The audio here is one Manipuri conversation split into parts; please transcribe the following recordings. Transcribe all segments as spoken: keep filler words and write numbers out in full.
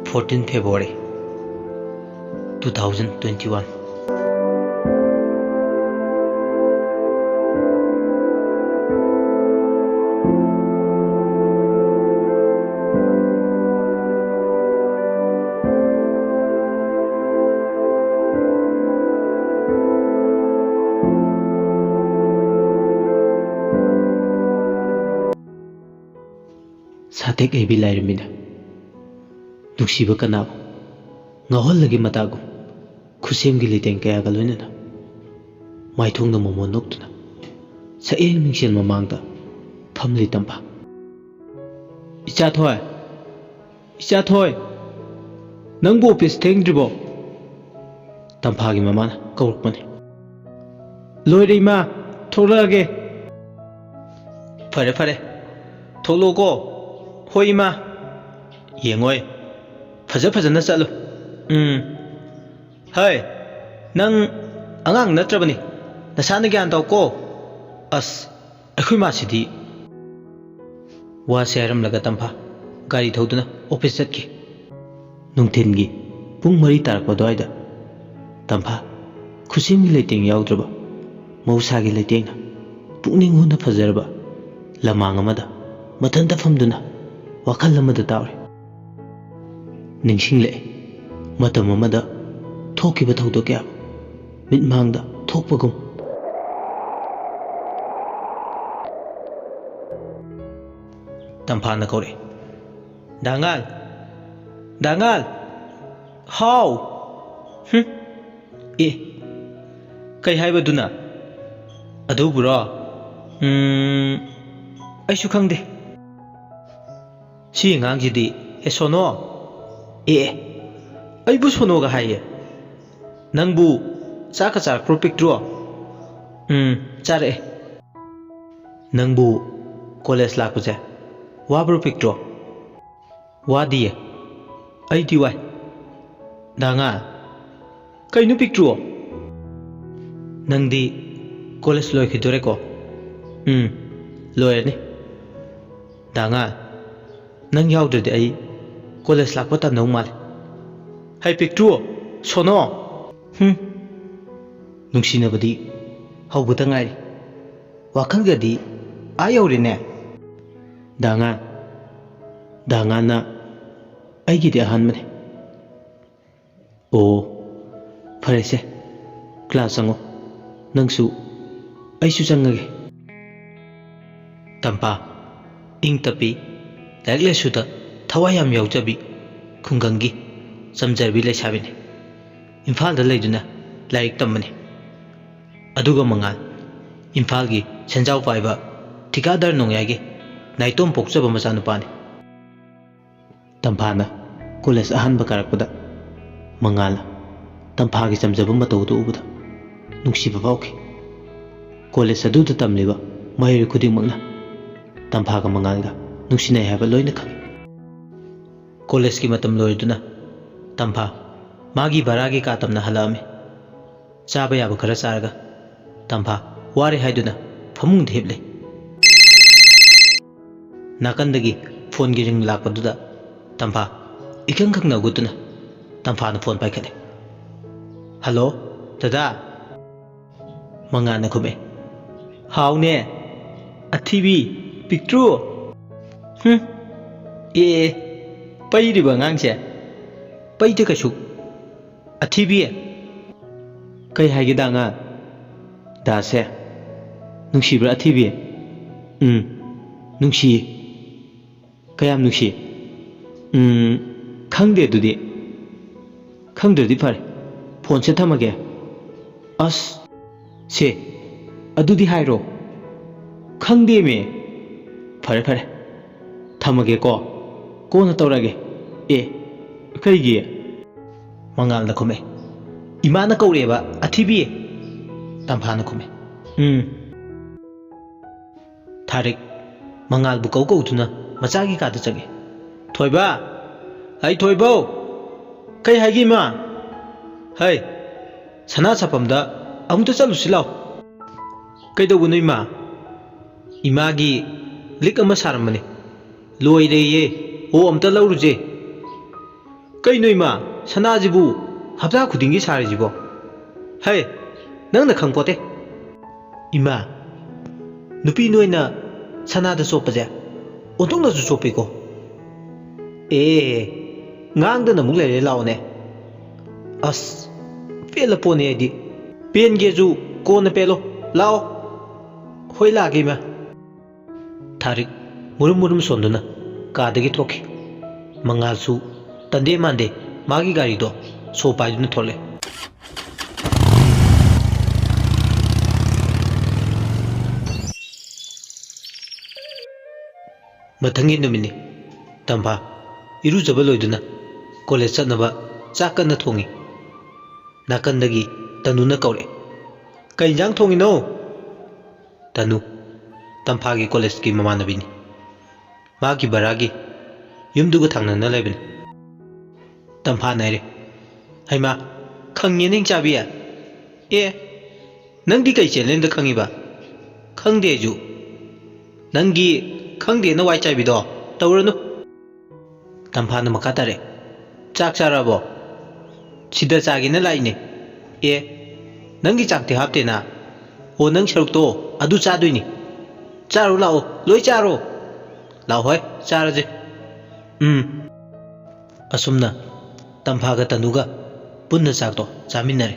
Fourteen February two thousand twenty-one. ꯁꯥꯇꯦꯛ ꯍꯩꯕꯤ ꯂꯥꯏꯔꯦꯝꯕꯤꯅ ꯅꯨꯡꯁꯤꯕ ꯀꯅꯥꯕꯨ ꯉꯥꯎꯍꯜꯂꯒꯦ ꯃꯇꯥꯒꯨꯝ, ꯈꯨꯠꯁꯦꯝꯒꯤ ꯂꯩꯇꯦꯡ ꯀꯌꯥꯒ ꯂꯣꯏꯅꯅ ꯃꯥꯏꯊꯣꯡꯗ ꯃꯣꯃꯣꯟ ꯅꯣꯛꯇꯨꯅ ꯁꯛꯍꯦꯟ ꯃꯤꯡꯁꯦꯜ ꯃꯃꯥꯡꯗ ꯐꯝꯂꯤ ꯇꯝꯐꯥ꯫ "ꯏꯆꯥꯊꯣꯏ, ꯏꯆꯥꯊꯣꯏ, ꯅꯪꯕꯨ ꯑꯣꯐꯤꯁ ꯊꯦꯡꯗ꯭ꯔꯤꯕꯣ?" ꯇꯝꯐꯥꯒꯤ ꯃꯃꯥꯅ ꯀꯧꯔꯛꯄꯅꯤ꯫ "ꯂꯣꯏꯔꯦ ꯏꯃꯥ, ꯊꯣꯛꯂꯛꯑꯒꯦ꯫" "ꯐꯔꯦ ꯐꯔꯦ, ꯊꯣꯛꯂꯛꯑꯣꯀꯣ꯫" "ꯍꯣꯏ ꯏꯃꯥ꯫" "ꯌꯦꯡꯉꯣꯏ, ꯐꯖ ꯐꯖꯅ ꯆꯠꯂꯨ꯫" "ꯎꯝ꯫" "ꯍꯩ, ꯅꯪ ꯑꯉꯥꯡ ꯅꯠꯇ꯭ꯔꯕꯅꯤ, ꯅꯁꯥꯅ ꯒ꯭ꯌꯥꯟ ꯇꯧꯀꯣ꯫" "ꯑꯁ, ꯑꯩꯈꯣꯏ ꯃꯥꯁꯤꯗꯤ!" ꯋꯥꯁꯦ ꯍꯥꯏꯔꯝꯂꯒ ꯇꯝꯐꯥ ꯒꯥꯔꯤ ꯊꯧꯗꯨꯅ ꯑꯣꯐꯤꯁ ꯆꯠꯈꯤ꯫ ꯅꯨꯡꯊꯤꯜꯒꯤ ꯄꯨꯡ ꯃꯔꯤ ꯇꯥꯔꯛꯄ ꯑꯗꯨꯋꯥꯏꯗ ꯇꯝꯐꯥ ꯈꯨꯠꯁꯦꯝꯒꯤ ꯂꯩꯇꯦꯡ ꯌꯥꯎꯗ꯭ꯔꯕ ꯃꯍꯧꯁꯥꯒꯤ ꯂꯩꯇꯦꯡꯅ ꯄꯨꯛꯅꯤꯡ ꯍꯨꯅ ꯐꯖꯔꯕ ꯂꯃꯥꯡ ꯑꯃꯗ ꯃꯊꯟꯇ ꯐꯝꯗꯨꯅ ꯋꯥꯈꯜ ꯑꯃꯗ ꯇꯥꯎꯔꯤ꯫ ꯅꯤꯡꯁꯤꯡꯂꯛꯏ ꯃꯇꯝ ꯑꯃꯗ ꯊꯣꯛꯈꯤꯕ ꯊꯧꯗꯣꯛ ꯀꯌꯥ ꯃꯤꯠꯃꯥꯡꯗ ꯊꯣꯛꯄꯒꯨꯝ꯫ ꯇꯝꯐꯥꯅ ꯀꯧꯔꯛꯏ꯫ "ꯗꯥꯉꯥꯜ! ꯗꯥꯉꯥꯜ!" "ꯍꯥꯎ!" "ꯍꯨꯝ? ꯑꯦ, ꯀꯩ ꯍꯥꯏꯕꯗꯨꯅ? ꯑꯗꯨꯕꯨꯔꯣ? ꯎꯝ, ꯑꯩꯁꯨ ꯈꯪꯗꯦ꯫ ꯁꯤ ꯑꯉꯥꯡꯁꯤꯗꯤ, ꯑꯦ ꯁꯣꯅꯣ!" "ꯑꯦ, ꯑꯦ, ꯑꯩꯕꯨ ꯁꯣꯅꯣꯒ ꯍꯥꯏꯌꯦ? ꯅꯪꯕꯨ ꯆꯥꯛꯀ ꯆꯥꯔꯛꯄ꯭ꯔꯣ, ꯄꯤꯛꯇ꯭ꯔꯨ?" "ꯎꯝ, ꯆꯥꯔꯛꯑꯦ꯫" "ꯅꯪꯕꯨ ꯀꯣꯂꯦꯖ ꯂꯥꯛꯄꯁꯦ ꯋꯥꯕ꯭ꯔꯣ, ꯄꯤꯛꯇ꯭ꯔꯨ?" "ꯋꯥꯗꯤꯌꯦ, ꯑꯩꯗꯤ ꯋꯥꯏ꯫" "ꯗꯥꯉꯥꯜ, ꯀꯩꯅꯣ, ꯄꯤꯛꯇ꯭ꯔꯨ? ꯅꯪꯗꯤ ꯀꯣꯂꯦꯖ ꯂꯣꯏꯈꯤꯗꯣꯔꯦꯀꯣ?" "ꯎꯝ, ꯂꯣꯏꯔꯅꯤ꯫" "ꯗꯥꯉꯥꯜ, ꯅꯪ ꯌꯥꯎꯗ꯭ꯔꯗꯤ ꯑꯩ ꯀꯣꯂꯦꯖ ꯂꯥꯛꯄ ꯇꯟꯗꯧ ꯃꯥꯜꯂꯦ꯫ ꯍꯩ ꯄꯤꯛꯇ꯭ꯔꯨ, ꯁꯣꯅꯣ꯫ ꯍꯨꯝ꯫ ꯅꯨꯡꯁꯤꯅꯕꯗꯤ ꯍꯧꯕꯇ ꯉꯥꯏꯔꯤ꯫ ꯋꯥꯈꯜꯒꯗꯤ ꯑꯥ ꯌꯧꯔꯦꯅꯦ꯫ ꯗꯥꯉꯥꯟ꯫ ꯗꯥꯉꯥꯟꯅ ꯑꯩꯒꯤꯗꯤ ꯑꯍꯥꯟꯕꯅꯦ꯫ ꯑꯣ, ꯐꯔꯦꯁꯦ꯫ ꯀ꯭ꯂꯥꯁ ꯆꯪꯉꯣ꯫ ꯅꯪꯁꯨ, ꯑꯩꯁꯨ ꯆꯪꯉꯒꯦ꯫ ꯇꯝꯐꯥ, ꯏꯪ ꯇꯞꯄꯤ, ꯂꯥꯏꯔꯤꯛ ꯂꯥꯏꯁꯨꯗ ꯊꯋꯥꯏ ꯌꯥꯝ ꯌꯥꯎꯖꯕꯤ, ꯈꯨꯡꯒꯪꯒꯤ ꯆꯝꯖꯕꯤ ꯂꯩꯁꯥꯕꯤꯅꯤ꯫ ꯏꯝꯐꯥꯜꯗ ꯂꯩꯗꯨꯅ ꯂꯥꯏꯔꯤꯛ ꯇꯝꯕꯅꯤ꯫ ꯑꯗꯨꯒ ꯃꯉꯥꯜ, ꯏꯝꯐꯥꯜꯒꯤ ꯁꯦꯟꯖꯥꯎ ꯄꯥꯏꯕ ꯊꯤꯀꯥꯗꯔ ꯅꯣꯡꯌꯥꯏꯒꯤ ꯅꯥꯏꯇꯣꯝ ꯄꯣꯛꯆꯕ ꯃꯆꯥꯅꯨꯄꯥꯅꯤ꯫ ꯇꯝꯐꯥꯅ ꯀꯣꯂꯦꯖ ꯑꯍꯥꯟꯕ ꯀꯥꯔꯛꯄꯗ ꯃꯉꯥꯜꯅ ꯇꯝꯐꯥꯒꯤ ꯆꯝꯖꯕ ꯃꯇꯧꯗꯨ ꯎꯕꯗ ꯅꯨꯡꯁꯤꯕ ꯐꯥꯎꯈꯤ꯫ ꯀꯣꯂꯦꯖ ꯑꯗꯨꯗ ꯇꯝꯂꯤꯕ ꯃꯍꯩꯔꯣꯏ ꯈꯨꯗꯤꯡꯃꯛꯅ ꯇꯝꯐꯥꯒ ꯃꯉꯥꯜꯒ ꯅꯨꯡꯁꯤꯅꯩ ꯍꯥꯏꯕ ꯂꯣꯏꯅ ꯈꯪꯏ꯫ ꯀꯣꯂꯦꯖꯀꯤ ꯃꯇꯝ ꯂꯣꯏꯔꯗꯨꯅ ꯇꯝꯐꯥ ꯃꯥꯒꯤ ꯚꯔꯥꯒꯤ ꯀꯥ ꯇꯝꯅ ꯍꯜꯂꯛꯑꯝꯃꯤ꯫ ꯆꯥꯕ ꯌꯥꯕ ꯈꯔ ꯆꯥꯔꯒ ꯇꯝꯐꯥ ꯋꯥꯔꯦ ꯍꯥꯏꯗꯨꯅ ꯐꯃꯨꯡꯗ ꯍꯤꯞꯂꯦ꯫ ꯅꯥꯀꯟꯗꯒꯤ ꯐꯣꯟꯒꯤ ꯔꯤꯡ ꯂꯥꯛꯄꯗꯨꯗ ꯇꯝꯐꯥ ꯏꯈꯪ ꯈꯪꯅ ꯍꯧꯒꯠꯇꯨꯅ ꯇꯝꯐꯥꯅ ꯐꯣꯟ ꯄꯥꯏꯈꯠꯂꯦ꯫ "ꯍꯜꯂꯣ, ꯗꯗꯥ?" ꯃꯉꯥꯜꯅ ꯈꯨꯝꯃꯦ꯫ "ꯍꯥꯎꯅꯦ, ꯑꯊꯤꯕꯤ, ꯄꯤꯛꯇ꯭ꯔꯨ?" "ꯍꯨꯝ, ꯑꯦ, ꯑꯦ, ꯄꯩꯔꯤꯕ ꯑꯉꯥꯡꯁꯦ, ꯄꯩꯗ ꯀꯩꯁꯨ꯫ ꯑꯊꯤꯕꯤ, ꯀꯩ ꯍꯥꯏꯒꯦ ꯗꯥ ꯉꯥ? ꯗꯥꯁꯦ ꯅꯨꯡꯁꯤꯕ꯭ꯔꯥ ꯑꯊꯤꯕꯤ?" "ꯎꯝ, ꯅꯨꯡꯁꯤꯌꯦ꯫" "ꯀꯌꯥꯝ ꯅꯨꯡꯁꯤ?" "ꯎꯝ, ꯈꯪꯗꯦ ꯑꯗꯨꯗꯤ꯫ ꯈꯪꯗ꯭ꯔꯗꯤ ꯐꯔꯦ꯫ ꯐꯣꯟꯁꯦ ꯊꯝꯃꯒꯦ꯫" "ꯑꯁ, ꯁꯦ, ꯑꯗꯨꯗꯤ ꯍꯥꯏꯔꯣ꯫" "ꯈꯪꯗꯦꯃꯦ꯫" "ꯐꯔꯦ, ꯐꯔꯦ꯫ ꯊꯝꯃꯒꯦꯀꯣ꯫ ꯀꯣꯟꯅ ꯇꯧꯔꯒꯦ꯫" "ꯑꯦ, ꯀꯩꯒꯤ?" ꯃꯉꯥꯜꯅ ꯈꯨꯝꯃꯦ꯫ "ꯏꯃꯥꯅ ꯀꯧꯔꯛꯑꯦꯕ, ꯑꯊꯤꯕꯤ꯫" ꯇꯝꯐꯥꯅ ꯈꯨꯝꯃꯦ꯫ "ꯎꯝ꯫" ꯊꯥꯔꯤꯛ ꯃꯉꯥꯜꯕꯨ ꯀꯧ ꯀꯧꯗꯨꯅ ꯃꯆꯥꯒꯤ ꯀꯥꯗ ꯆꯪꯉꯤ꯫ "ꯊꯣꯏꯕ! ꯍꯩ ꯊꯣꯏꯕꯧ! ꯀꯩ ꯍꯥꯏꯒꯦ ꯏꯃꯥ? ꯍꯩ, ꯁꯅꯥ ꯁꯥꯐꯝꯗ ꯑꯃꯨꯛꯇ ꯆꯠꯂꯨꯁꯤ ꯂꯥꯎ꯫" "ꯀꯩꯗꯧꯕꯅꯣ ꯏꯃꯥ?" "ꯏꯃꯥꯒꯤ ꯂꯤꯛ ꯑꯃ ꯁꯥꯔꯝꯕꯅꯤ, ꯂꯣꯏꯔꯦꯌꯦ꯫ ꯑꯣ, ꯑꯝꯇ ꯂꯧꯔꯨꯁꯦ꯫" ꯀꯩꯅꯣ ꯏꯃꯥ, ꯁꯅꯥꯁꯤꯕꯨ ꯍꯞꯇꯥ ꯈꯨꯗꯤꯡꯒꯤ ꯁꯥꯔꯤꯁꯤꯕꯣ? ꯍꯩ, ꯅꯪꯅ ꯈꯪꯄꯣꯠꯇꯦ꯫ ꯏꯃꯥ, ꯅꯨꯄꯤ ꯅꯣꯏꯅ ꯁꯅꯥꯗ ꯆꯣꯞꯄꯁꯦ ꯑꯣꯟꯊꯣꯛꯅꯁꯨ ꯆꯣꯞꯄꯤꯀꯣ꯫ ꯑꯦ, ꯉꯥꯡꯗꯅ ꯑꯃꯨꯛ ꯂꯩꯔꯦ, ꯂꯥꯛꯑꯣꯅꯦ꯫ ꯑꯁ, ꯄꯦꯜꯂ ꯄꯣꯠꯅꯤ ꯑꯩꯗꯤ꯫ ꯄꯦꯟꯒꯦꯁꯨ ꯀꯣꯟꯅ ꯄꯦꯜꯂꯣ꯫ ꯂꯥꯛꯑꯣ꯫ ꯍꯣꯏ, ꯂꯥꯛꯑꯒꯦ ꯏꯃꯥ꯫ ꯊꯥꯔꯤꯛ ꯃꯨꯔꯨꯝ ꯃꯨꯔꯨꯝ ꯁꯣꯟꯗꯨꯅ ꯀꯥꯗꯒꯤ ꯊꯣꯛꯈꯤ꯫ ꯃꯉꯥꯜꯁꯨ ꯇꯟꯗꯦ ꯃꯥꯟꯗꯦ ꯃꯥꯒꯤ ꯒꯥꯔꯤꯗꯣ ꯁꯣ ꯄꯥꯏꯗꯨꯅ ꯊꯣꯛꯂꯛꯑꯦ꯫ ꯃꯊꯪꯒꯤ ꯅꯨꯃꯤꯠꯅꯤ꯫ ꯇꯝꯐꯥ ꯏꯔꯨꯖꯕ ꯂꯣꯏꯗꯨꯅ ꯀꯣꯂꯦꯖ ꯆꯠꯅꯕ ꯆꯥꯛ ꯀꯟꯅ ꯊꯣꯡꯉꯤ꯫ ꯅꯥꯀꯟꯗꯒꯤ ꯇꯅꯨꯅ ꯀꯧꯔꯛꯑꯦ꯫ "ꯀꯩ ꯏꯟꯖꯥꯡ ꯊꯣꯡꯉꯤꯅꯣ?" ꯇꯅꯨ, ꯇꯝꯐꯥꯒꯤ ꯀꯣꯂꯦꯖꯀꯤ ꯃꯃꯥꯟꯅꯕꯤꯅꯤ꯫ ꯃꯥꯒꯤ ꯕꯔꯥꯒꯤ ꯌꯨꯝꯗꯨꯒ ꯊꯪꯅꯅ ꯂꯩꯕꯅꯤ꯫ ꯇꯝꯐꯥꯅ ꯍꯥꯏꯔꯦ꯫ "ꯍꯩꯃꯥ, ꯈꯪꯉꯦꯅꯦ ꯏꯆꯥꯕꯤ꯫ ꯑꯦ, ꯅꯪꯗꯤ ꯀꯩ ꯆꯦꯅꯦꯜꯗ ꯈꯪꯉꯤꯕ?" "ꯈꯪꯗꯦ ꯑꯩꯁꯨ꯫ ꯅꯪꯒꯤ ꯈꯪꯗꯦꯅ ꯋꯥꯏ ꯆꯥꯏꯕꯤꯗꯣ ꯇꯧꯔꯅꯨ꯫" ꯇꯝꯐꯥꯅ ꯃꯈꯥ ꯇꯥꯔꯛꯑꯦ꯫ "ꯆꯥꯛ ꯆꯥꯔꯕꯣ?" "ꯁꯤꯗ ꯆꯥꯒꯦꯅ ꯂꯥꯛꯏꯅꯦ꯫" "ꯑꯦ, ꯅꯪꯒꯤ ꯆꯥꯛꯇꯤ ꯍꯥꯞꯇꯦꯅ꯫ ꯑꯣ, ꯅꯪ ꯁꯔꯨꯛꯇꯣ ꯑꯗꯨ ꯆꯥꯗꯣꯏꯅꯤ꯫ ꯆꯥꯔꯨ ꯂꯥꯛꯑꯣ, ꯂꯣꯏ ꯆꯥꯔꯣ꯫ ꯂꯥꯛꯑꯣ ꯍꯣꯏ, ꯆꯥꯔꯁꯦ꯫" "ꯎꯝ꯫" ꯑꯁꯨꯝꯅ ꯇꯝꯐꯥꯒ ꯇꯅꯨꯒ ꯄꯨꯟꯅ ꯆꯥꯛꯇꯣ ꯆꯥꯃꯤꯟꯅꯔꯦ꯫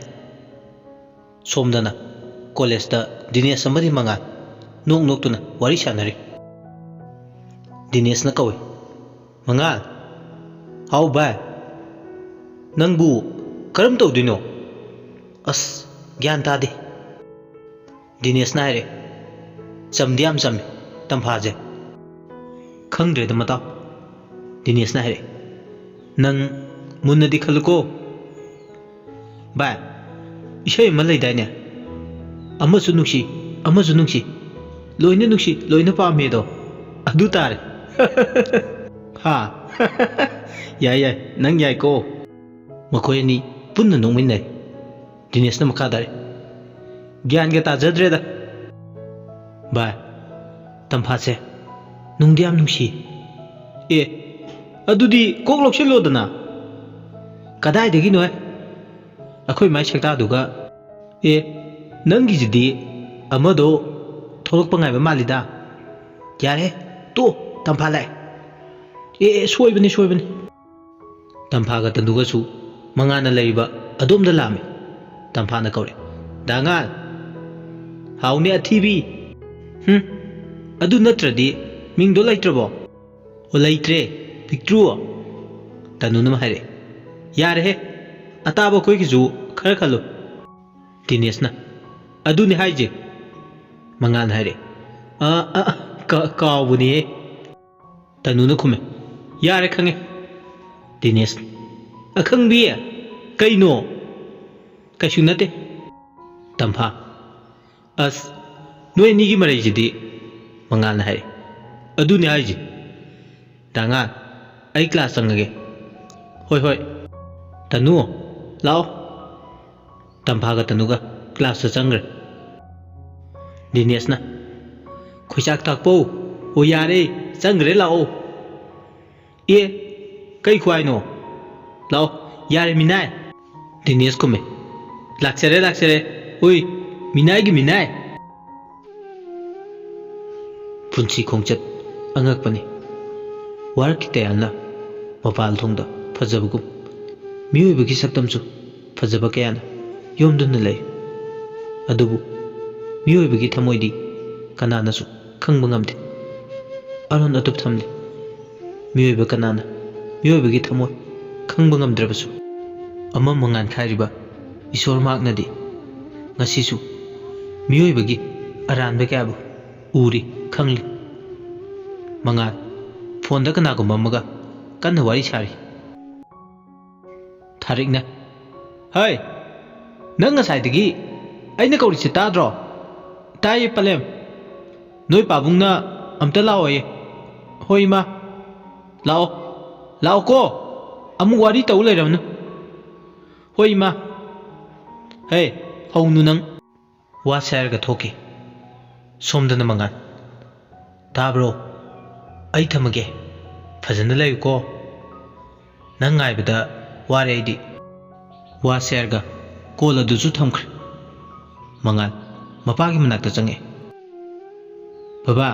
ꯁꯣꯝꯗꯅ ꯀꯣꯂꯦꯖꯇ ꯗꯤꯅꯦꯁ ꯑꯃꯗꯤ ꯃꯉꯥꯜ ꯅꯣꯛ ꯅꯣꯛꯇꯨꯅ ꯋꯥꯔꯤ ꯁꯥꯟꯅꯔꯤ꯫ ꯗꯤꯅꯦꯁꯅ ꯀꯧꯏ, "ꯃꯉꯥꯜ!" "ꯍꯥꯎ ꯚꯥꯏ꯫ ꯅꯪꯕꯨ ꯀꯔꯝ ꯇꯧꯗꯣꯏꯅꯣ? ꯑꯁ, ꯒ꯭ꯌꯥꯟ ꯇꯥꯗꯦ꯫" ꯗꯤꯅꯦꯁꯅ ꯍꯥꯏꯔꯛꯑꯦ꯫ ꯆꯝꯗꯤ ꯌꯥꯝ ꯆꯝꯃꯤ ꯇꯝꯐꯥꯁꯦ꯫ "ꯈꯪꯗ꯭ꯔꯦꯗ ꯃꯇꯥꯎ꯫" ꯗꯤꯅꯦꯁꯅ ꯍꯥꯏꯔꯛꯑꯦ꯫ "ꯅꯪ ꯃꯨꯟꯅꯗꯤ ꯈꯜꯂꯨꯀꯣ꯫ ꯚꯥꯏ, ꯏꯁꯩ ꯑꯃ ꯂꯩꯗꯥꯏꯅꯦ? ꯑꯃꯁꯨ ꯅꯨꯡꯁꯤ, ꯑꯃꯁꯨ ꯅꯨꯡꯁꯤ, ꯂꯣꯏꯅ ꯅꯨꯡꯁꯤ, ꯂꯣꯏꯅ ꯄꯥꯝꯃꯦꯗꯣ꯫ ꯑꯗꯨ ꯇꯥꯔꯦ꯫" "ꯍꯥ?" "ꯌꯥꯏ, ꯌꯥꯏ, ꯅꯪ ꯌꯥꯏꯀꯣ꯫" ꯃꯈꯣꯏ ꯑꯅꯤ ꯄꯨꯟꯅ ꯅꯣꯛꯃꯤꯟꯅꯩ꯫ ꯗꯤꯅꯦꯁꯅ ꯃꯈꯥ ꯇꯥꯔꯛꯏ, "ꯒ꯭ꯌꯥꯟꯒ ꯇꯥꯖꯗ꯭ꯔꯦꯗ꯫ ꯚꯥꯏ, ꯇꯝꯐꯥꯁꯦ ꯅꯨꯡꯗꯤ ꯌꯥꯝ ꯅꯨꯡꯁꯤ꯫" "ꯑꯦ, ꯑꯗꯨꯗꯤ ꯀꯣꯛ ꯂꯧꯁꯤꯜꯂꯣꯗꯅ꯫ "ꯀꯗꯥꯏꯗꯒꯤꯅꯣꯍꯦ? ꯑꯩꯈꯣꯏ ꯃꯥꯏ ꯁꯛꯇꯥꯗꯨꯒ꯫ ꯑꯦ, ꯅꯪꯒꯤꯁꯤꯗꯤ ꯑꯃꯗꯣ ꯊꯣꯛꯂꯛꯄ ꯉꯥꯏꯕ ꯃꯥꯜꯂꯤꯗ꯫ ꯌꯥꯔꯦ, ꯇꯣ, ꯇꯝꯐꯥ ꯂꯥꯛꯑꯦ꯫ ꯑꯦ, ꯑꯦ, ꯁꯣꯏꯕꯅꯤ, ꯁꯣꯏꯕꯅꯤ꯫" ꯇꯝꯐꯥꯒ ꯇꯅꯨꯒꯁꯨ ꯃꯉꯥꯜꯅ ꯂꯩꯔꯤꯕ ꯑꯗꯣꯝꯗ ꯂꯥꯛꯑꯝꯃꯤ꯫ ꯇꯝꯐꯥꯅ ꯀꯧꯔꯦ, "ꯗꯥ ꯉꯥꯜ, ꯍꯥꯎꯅꯦ ꯑꯊꯤꯕꯤ꯫ ꯍꯨꯝ, ꯑꯗꯨ ꯅꯠꯇ꯭ꯔꯗꯤ ꯃꯤꯡꯗꯣ ꯂꯩꯇ꯭ꯔꯕꯣ?" "ꯑꯣ, ꯂꯩꯇ꯭ꯔꯦ, ꯄꯤꯛꯇ꯭ꯔꯨ꯫" ꯇꯅꯨꯅ ꯑꯃ ꯍꯥꯏꯔꯛꯑꯦ꯫ "ꯌꯥꯔꯦꯍꯦ, ꯑꯇꯥꯕ ꯑꯩꯈꯣꯏꯒꯤꯁꯨ ꯈꯔ ꯈꯜꯂꯨ꯫" ꯗꯤꯅꯦꯁꯅ, "ꯑꯗꯨꯅꯤ ꯍꯥꯏꯁꯦ꯫" ꯃꯉꯥꯜꯅ ꯍꯥꯏꯔꯛꯑꯦ꯫ "ꯑ, ꯑ, ꯑ, ꯀꯥ-, ꯀꯥꯎꯕꯅꯤꯍꯦ꯫" ꯇꯅꯨꯅ ꯈꯨꯝꯃꯦ꯫ "ꯌꯥꯔꯦ, ꯈꯪꯉꯦ꯫" ꯗꯤꯅꯦꯁ, "ꯑꯈꯪꯕꯤ, ꯀꯩꯅꯣ?" "ꯀꯩꯁꯨ ꯅꯠꯇꯦ꯫" ꯇꯝꯐꯥ, "ꯑꯁ, ꯅꯣꯏ ꯑꯅꯤꯒꯤ ꯃꯔꯩꯁꯤꯗꯤ꯫" ꯃꯉꯥꯜꯅ ꯍꯥꯏꯔꯛꯑꯦ꯫ "ꯑꯗꯨꯅꯤ ꯍꯥꯏꯁꯦ꯫ ꯗꯥ ꯉꯥꯜ, ꯑꯩ ꯀ꯭ꯂꯥꯁ ꯆꯪꯉꯒꯦ꯫" "ꯍꯣꯏ, ꯍꯣꯏ꯫" "ꯇꯅꯨ, ꯂꯥꯛꯑꯣ꯫" ꯇꯝꯐꯥꯒ ꯇꯅꯨꯒ ꯀ꯭ꯂꯥꯁꯇ ꯆꯪꯈ꯭ꯔꯦ꯫ ꯗꯤꯅꯦꯁꯅ, "ꯈꯣꯏꯆꯥꯛ ꯊꯥꯛꯄꯧ, ꯑꯣ ꯌꯥꯔꯦ, ꯆꯪꯈ꯭ꯔꯦ, ꯂꯥꯛꯑꯣ꯫" "ꯑꯦ, ꯀꯩ ꯈꯨꯍꯥꯏꯅꯣ? ꯂꯥꯛꯑꯣ, ꯌꯥꯔꯦ, ꯃꯤꯅꯥꯏ꯫" ꯗꯤꯅꯦꯁ ꯈꯨꯝꯃꯦ꯫ "ꯂꯥꯛꯆꯔꯦ, ꯂꯥꯛꯆꯔꯦ꯫ ꯎꯏ, ꯃꯤꯅꯥꯏꯒꯤ ꯃꯤꯅꯥꯏ꯫" ꯄꯨꯟꯁꯤ ꯈꯣꯡꯆꯠ ꯑꯉꯛꯄꯅꯤ꯫ ꯋꯥꯔꯛꯀꯤ ꯇꯌꯥꯜꯅ ꯃꯄꯥꯜ ꯊꯣꯡꯗ ꯐꯖꯕꯒꯨꯝ, ꯃꯤꯑꯣꯏꯕꯒꯤ ꯁꯛꯇꯝꯁꯨ ꯐꯖꯕ ꯀꯌꯥꯅ ꯌꯣꯝꯗꯨꯅ ꯂꯩ꯫ ꯑꯗꯨꯕꯨ ꯃꯤꯑꯣꯏꯕꯒꯤ ꯊꯃꯣꯏꯗꯤ ꯀꯅꯥꯅꯁꯨ ꯈꯪꯕ ꯉꯝꯗꯦ꯫ ꯑꯔꯣꯟ ꯑꯇꯨꯞ ꯊꯝꯂꯤ꯫ ꯃꯤꯑꯣꯏꯕ ꯀꯅꯥꯅ ꯃꯤꯑꯣꯏꯕꯒꯤ ꯊꯃꯣꯏ ꯈꯪꯕ ꯉꯝꯗ꯭ꯔꯕꯁꯨ, ꯑꯃꯝ ꯑꯉꯥꯟ ꯈꯥꯏꯔꯤꯕ ꯏꯁꯣꯔ ꯃꯍꯥꯛꯅꯗꯤ ꯉꯁꯤꯁꯨ ꯃꯤꯑꯣꯏꯕꯒꯤ ꯑꯔꯥꯟꯕ ꯀꯌꯥꯕꯨ ꯎꯔꯤ, ꯈꯪꯂꯤ꯫ ꯃꯉꯥꯜ, ꯐꯣꯟꯗ ꯀꯅꯥꯒꯨꯝꯕ ꯑꯃꯒ ꯀꯟꯅ ꯋꯥꯔꯤ ꯁꯥꯔꯤ꯫ ꯊꯥꯔꯤꯛꯅ, "ꯍꯩ, ꯅꯪ ꯉꯁꯥꯏꯗꯒꯤ ꯑꯩꯅ ꯀꯧꯔꯤꯁꯦ ꯇꯥꯗ꯭ꯔꯣ?" "ꯇꯥꯏꯌꯦ, ꯄꯂꯦꯝ꯫ ꯅꯣꯏ ꯄꯥꯕꯨꯡꯅ ꯑꯝꯇ ꯂꯥꯛꯑꯣꯌꯦ꯫" "ꯍꯣꯏ, ꯏꯃꯥ꯫ ꯂꯥꯛꯑꯣ, ꯂꯥꯛꯑꯣꯀꯣ꯫ ꯑꯃꯨꯛ ꯋꯥꯔꯤ ꯇꯧ ꯂꯩꯔꯝꯅꯨ꯫" "ꯍꯣꯏ, ꯏꯃꯥ꯫" "ꯍꯦ, ꯍꯧꯅꯨ ꯅꯪ꯫" ꯋꯥꯁꯦ ꯍꯥꯏꯔꯒ ꯊꯣꯛꯈꯤ꯫ ꯁꯣꯝꯗꯅ ꯃꯉꯥꯜ, "ꯇꯥꯕ꯭ꯔꯣ? ꯑꯩ ꯊꯝꯃꯒꯦ꯫ ꯐꯖꯅ ꯂꯩꯌꯨꯀꯣ꯫ ꯅꯪ ꯉꯥꯏꯕꯗ "ꯋꯥꯔꯦ ꯑꯩꯗꯤ"꯫ ꯋꯥꯁꯦ ꯍꯥꯏꯔꯒ ꯀꯣꯜ ꯑꯗꯨꯁꯨ ꯊꯝꯈ꯭ꯔꯦ꯫ ꯃꯉꯥꯜ ꯃꯄꯥꯒꯤ ꯃꯅꯥꯛꯇ ꯆꯪꯉꯛꯑꯦ꯫ "ꯕꯕꯥ,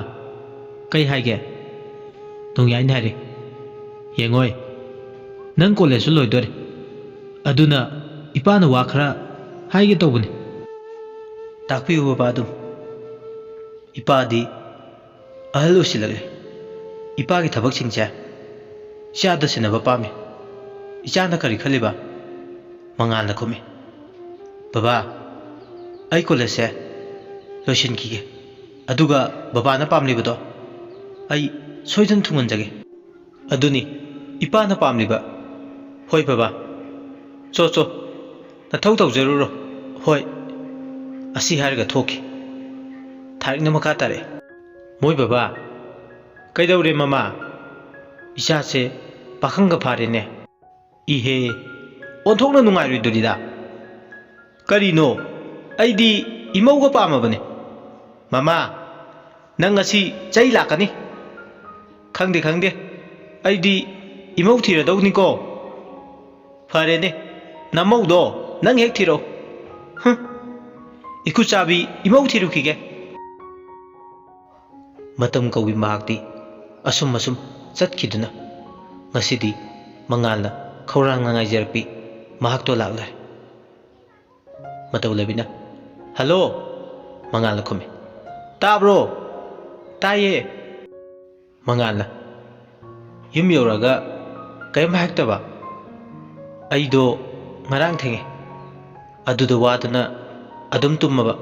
ꯀꯩ ꯍꯥꯏꯒꯦ?" ꯅꯣꯡꯌꯥꯏꯅ ꯍꯥꯏꯔꯦ, "ꯌꯦꯡꯉꯣꯏ, ꯅꯪ ꯀꯣꯂꯦꯖꯁꯨ ꯂꯣꯏꯗꯣꯔꯦ, ꯑꯗꯨꯅ ꯏꯄꯥꯅ ꯋꯥ ꯈꯔ ꯍꯥꯏꯒꯦ ꯇꯧꯕꯅꯤ"꯫ "ꯇꯥꯛꯄꯤꯌꯨ ꯕꯕꯥ ꯑꯗꯨꯝ꯫ ꯏꯄꯥꯗꯤ ꯑꯍꯜ ꯑꯣꯏꯁꯤꯜꯂꯛꯂꯦ꯫ ꯏꯄꯥꯒꯤ ꯊꯕꯛꯁꯤꯡꯁꯦ ꯏꯆꯥꯗ ꯁꯤꯟꯅꯕ ꯄꯥꯝꯃꯤ꯫ ꯏꯆꯥꯅ ꯀꯔꯤ ꯈꯜꯂꯤꯕ?" ꯃꯉꯥꯜꯅ ꯈꯨꯝꯃꯤ꯫ "ꯕꯕꯥ, ꯑꯩ ꯀꯣꯂꯦꯖꯁꯦ ꯂꯣꯏꯁꯤꯟꯈꯤꯒꯦ, ꯑꯗꯨꯒ ꯕꯕꯥꯅ ꯄꯥꯝꯂꯤꯕꯗꯣ ꯑꯩ ꯁꯣꯏꯗꯅ ꯊꯨꯡꯍꯟꯖꯒꯦ"꯫ "ꯑꯗꯨꯅꯤ ꯏꯄꯥꯅ ꯄꯥꯝꯂꯤꯕ"꯫ "ꯍꯣꯏ ꯕꯕꯥ, ꯆꯣ ꯆꯣ, ꯅꯊꯧ ꯇꯧꯖꯔꯨꯔꯣ"꯫ "ꯍꯣꯏ"꯫ ꯑꯁꯤ ꯍꯥꯏꯔꯒ ꯊꯣꯛꯈꯤ꯫ ꯊꯥꯔꯤꯛꯅ ꯃꯈꯥ ꯇꯥꯔꯛꯏ꯫ "ꯃꯣꯏ ꯕꯕꯥ"꯫ "ꯀꯩꯗꯧꯔꯦ ꯃꯃꯥ? ꯏꯆꯥꯁꯦ ꯄꯥꯈꯪꯒ ꯐꯥꯔꯦꯅꯦ"꯫ "ꯏꯍꯦ, ꯑꯣꯟꯊꯣꯛꯅ ꯅꯨꯡꯉꯥꯏꯔꯣꯏꯗꯣꯔꯤꯗ"꯫ "ꯀꯔꯤꯅꯣ? ꯑꯩꯗꯤ ꯏꯃꯧꯒ ꯄꯥꯝꯃꯕꯅꯦ"꯫ "ꯃꯃꯥ, ꯅꯪ ꯉꯁꯤ ꯆꯩ ꯂꯥꯛꯀꯅꯤ"꯫ "ꯈꯪꯗꯦ, ꯈꯪꯗꯦ, ꯑꯩꯗꯤ ꯏꯃꯧ ꯊꯤꯔꯗꯧꯅꯤꯀꯣ"꯫ "ꯐꯔꯦꯅꯦ, ꯅꯃꯧꯗꯣ ꯅꯪ ꯍꯦꯛ ꯊꯤꯔꯛꯑꯣ"꯫ "ꯍꯨꯝ, ꯏꯈꯨꯠ ꯆꯥꯕꯤ, ꯏꯃꯧ ꯊꯤꯔꯨꯈꯤꯒꯦ"꯫ ꯃꯇꯝ ꯀꯧꯏ ꯃꯍꯥꯛꯇꯤ ꯑꯁꯨꯝ ꯑꯁꯨꯝ ꯆꯠꯈꯤꯗꯨꯅ ꯉꯁꯤꯗꯤ ꯃꯉꯥꯜꯅ ꯈꯧꯔꯥꯡꯅ ꯉꯥꯏꯖꯔꯛꯄꯤ ꯃꯍꯥꯛꯇꯣ ꯂꯥꯛꯂꯦ꯫ ꯃꯇꯧ ꯂꯩꯕꯤꯅ, "ꯍꯜꯂꯣ!" ꯃꯉꯥꯜꯅ ꯈꯨꯝꯃꯤ꯫ "ꯇꯥꯕ꯭ꯔꯣ?" "ꯇꯥꯏꯌꯦ"꯫ ꯃꯉꯥꯜꯅ, "ꯌꯨꯝ ꯌꯧꯔꯒ ꯀꯔꯤꯝ ꯍꯥꯏꯔꯛꯇꯕ?" "ꯑꯩꯗꯣ ꯉꯔꯥꯡ ꯊꯦꯡꯉꯦ, ꯑꯗꯨꯗ ꯋꯥꯗꯅ ꯑꯗꯨꯝ ꯇꯨꯝꯃꯕ"꯫